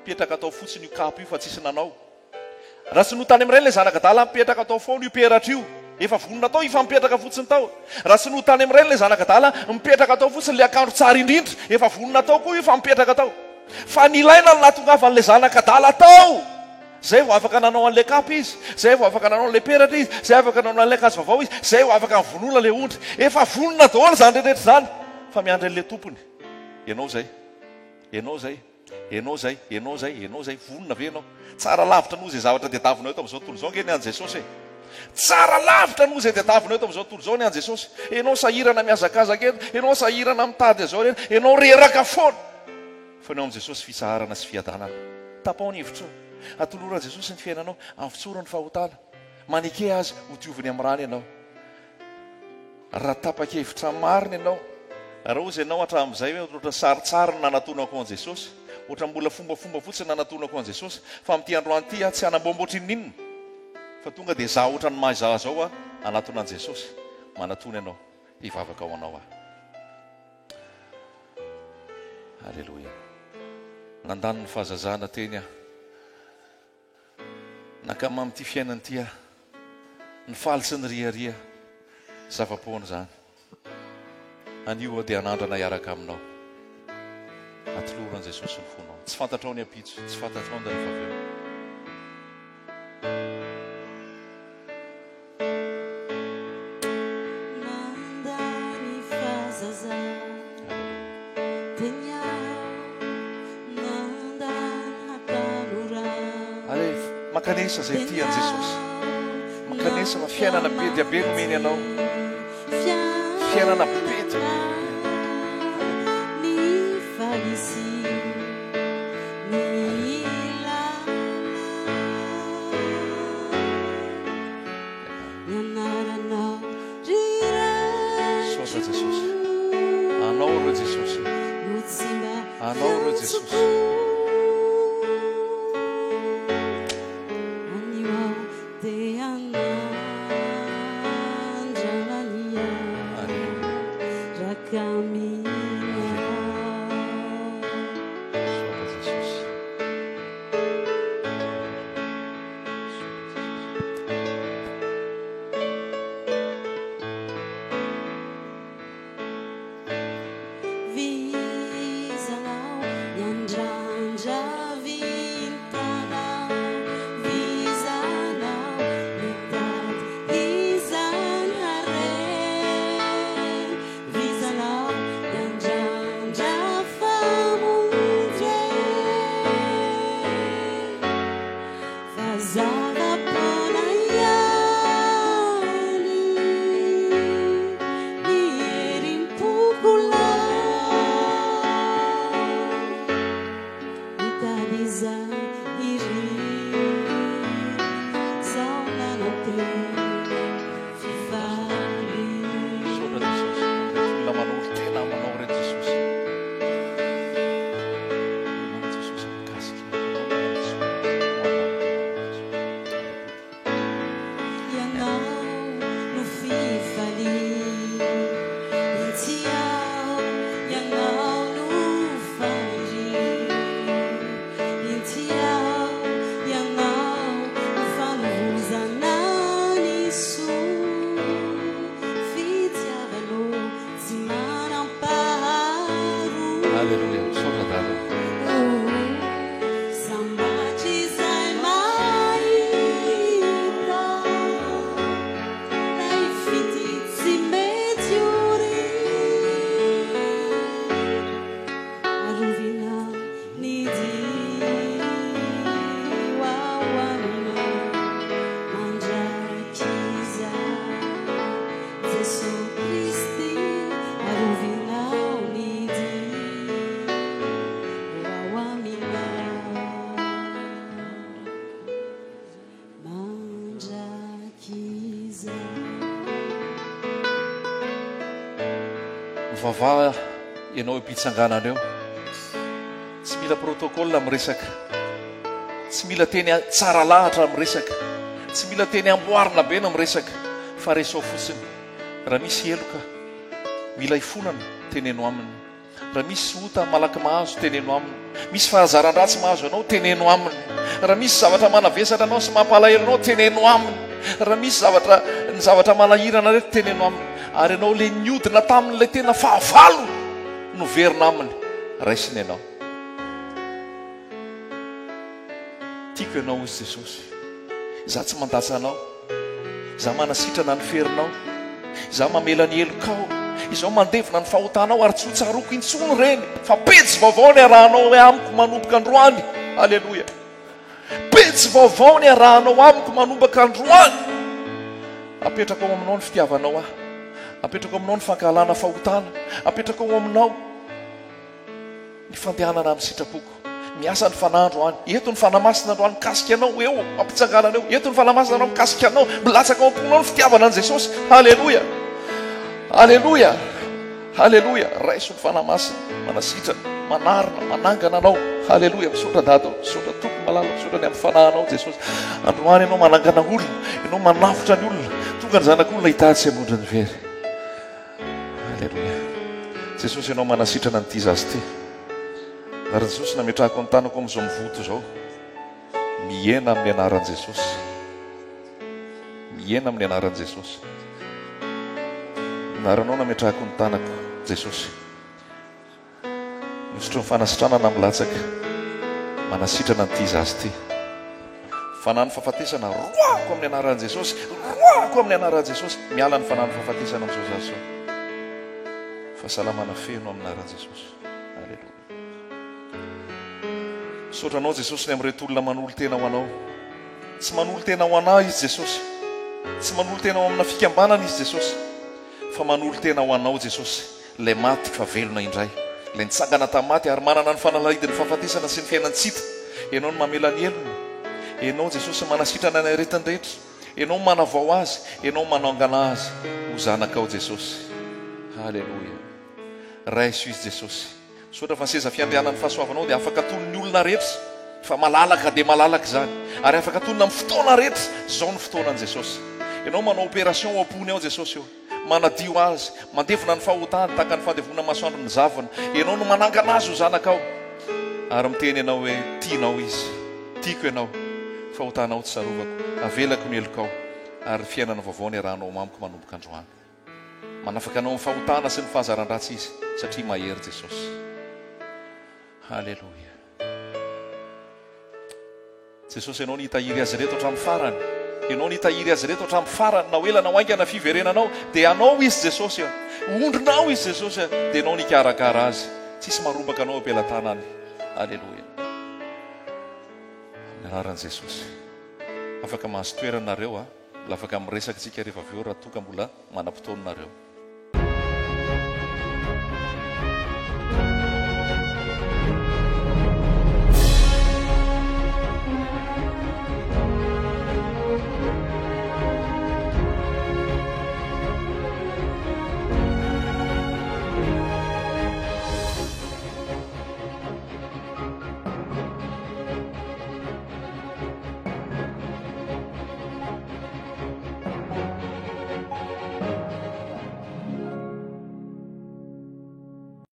mipetraka tao fotsiny io kapa io fa tsisy nanao. Raha tsy nody tany amin'ny rainy ilay zanak'adala, mipetraka tao foana io peratra io. Efa vonona tao io fa mipetraka fotsiny tao. Raha tsy nody tany amin'ny rainy ilay zanak'adala, mipetraka tao fotsiny ilay akanjo tsara indrindra. Efa vonona tao koa io fa mipetraka tao. Fa nilaina ny nahatongavan'ilay zanak'adala tao. Zay vao afaka nanao an'ilay kapa izy, zay vao afaka nanao an'ilay peratra izy, zay afaka nanao an'ilay akanjo vaovao izy, zay vao afaka nivonona ilay ondry. Efa vonona daholo izany rehetra izany fa miandry an'ilay tompony. Ianao izay. Ianao izay. Ianao izay. Ianao izay. Ianao izay. Vonona ve ianao? Tsara lavitra noho izay zavatra tadiavinao eto amin'izao tontolo izao ange ny an'i Jesosy e. Tsara lavitra noho izay tadiavinao eto amin'izao tontolo izao ny an'i Jesosy. Ianao sahirana mihazakazaka eto, ianao sahirana mitady an'izao rehetra, ianao reraka foana. Fa ny ao amin'i Jesosy fitsaharana sy fiadanana. Tapaho ny hevitrao. Atoloro an'i Jesosy ny fiainanao. Avotsoro ny fahotana. Maneke Azy ho dioviny amin'ny rany ianao. Raha tapa-kevitra marina ianao, raha hozy ianao hatramin'izay hoe ohatra sarintsariny nanatonako an'i Jesosy, ohatra mbola fombafomba fotsiny nanatonako an'i Jesosy, fa amin'ity androany ity aho tsy hanamboamboatra inon'inona, fa tonga dia izaho ohatra ny maha izaho izao aho hanatona an'i Jesosy. Manatona ianao, hivavaka ho anao aho. Aleloia. Nandany ny fahazazana teny aho. Nankamamy ity fiainana ity aho. Nifaly sy niriaria. Zava-poana izany. Anio aho dia hanandrana hiaraka aminao. Atoloro an'i Jesosy ny fonao. Tsy fantatrao ny ampitso, tsy fantatrao ny rehefa avy eo. Ary mankanesa izay tia an'i Jesosy. Mankanesa fa fiainana be dia be nomeny anao. Fiainana be dia be. Misaotra Jesosy. Anao ireo Jesosy. Anao ireo Jesosy. Misaotra Jesosy. Mivavaha ianao eo am-pitsanganana eo. Tsy mila protocole miresaka. Tsy mila teny tsara lahatra miresaka. Tsy mila teny amboarina be na miresaka fa resao fotsiny. Raha misy heloka mila hifonana, teneno aminy. Raha misy ota malaky mahazo, teneno aminy. Misy fahazaran-dratsy mahazo anao, teneno aminy. Raha misy zavatra manavesatra anao sy mampalahelo anao, teneno aminy. Raha misy zavatra ny zavatra manahirana rehetra, teneno aminy. Ary ianao ilay niodina tamin'ilay tena fahavalo no verina aminy, raisiny ianao. Tiako ianao hoy Jesosy. Izaho tsy mandatsa anao. Izaho manasitrana ny ferinao. Izaho mamela ny helokao. Izaho mandevona ny fahotanao ary tsy ho tsaroako intsony ireny. Fa pejy vaovao ny arahanao amiko manomboka androany. Aleloia. Pejy vaovao ny arahanao amiko manomboka androany. Apetrako ao aminao ny fitiavanao ahy. Apetrako aminao ny fankahalana fahotana. Apetrako ao aminao Ny fandehanana amin'ny sitrapoko. Miasa ny Fanahy androany. Eto ny Fanahy Masina androany mikasika anao eo ampitsanganana eo. Eto ny Fanahy Masina androany mikasika anao. Milatsaka ao am-ponao ny fitiavana an'i Jesosy. Haleloia. Haleloia. Haleloia. Raiso ny Fanahy Masina. Manasitrana, manarina, manangana anao. Haleloia. Misaotra Dada. Misaotra Tompo malala. Misaotra ny amin'ny Fanahinao Jesosy. Androany ianao manangana olona. Ianao manavotra ny olona. Tonga ny zanak'olona hitady sy hamonjy ny very. Aleloia. Jesosy ianao manasitrana an'ity zaza ity. Ary Jesosy nametrahako ny tanako amin'izao mivoto izao. Mihena amin'ny anaran'i Jesosy. Mihena amin'ny anaran'i Jesosy. Anaranao nametrahako ny tanako Jesosy. Misotro ny fanasitranana milatsaka manasitrana an'ity zaza ity. Fanahin'ny fahafatesana, roahako amin'ny anaran'i Jesosy, roahako amin'ny anaran'i Jesosy. Miala ny fanahin'ny fahafatesana amin'izao zaza izao. Fahasalamana feno amin'ny anaran'i Jesosy. Aleloia. Misaotra anao Jesosy ny amin'ireto olona manolo-tena ho anao. Tsy manolo-tena ho anah izy Jesosy. Tsy manolo-tena ho amina fikambanana izy Jesosy. Fa manolo-tena ho anao Jesosy. Ilay maty fa velona indray. Ilay nitsangana tamin'ny maty ary manana ny fanalahidin'ny fahafatesana sy ny fiainan-tsy hita. Ianao no mamela ny helony. Ianao Jesosy manasitrana ny aretiny rehetra. Ianao manavao azy. Ianao manangana azy ho zanakao Jesosy. Haleloia. Raiso izy Jesosy. Misaotra fa ny seza fiandrianan'ny fahasoavanao dia afaka atonin'ny olona rehetra. Fa malalaka dia malalaka izany. Ary afaka atonina amin'ny fotoana rehetra. Izao no fotoanan'i Jesosy. Ianao manao opération ao am-pony ao Jesosy ô. Manadio azy, mandevona ny fahotany tahaka ny fandevonana masoandro ny zavona. Ianao no manangana azy ho zanakao. Ary miteny ianao hoe, Tianao izy. Tiako ianao. Fahotanao tsy tsarovako. Avelako ny helokao. Ary ny fiainana vaovao niarahanao amiko manomboka androany. Manafaka anao amin'ny fahotana sy ny fahazaran-dratsy Izy, satria mahery Jesosy. Haleloia. Jesosy Ianao no hitahiry azy ireto hatramin'ny farany. Ianao no hitahiry azy ireto hatramin'ny farany, na ho ela na ho haingana fiverenanao, dia Anao izy Jesosy a. Ondrinao izy Jesosy a, dia Ianao no hikarakara azy. Tsisy marombaka Anao eo am-pelatanany. Aleloia. Amin'ny anaran'i Jesosy. Afaka mahazo toerana nareo a. Mbola afaka miresaka isika rehefa avy eo raha toa ka mbola manam-potoana nareo.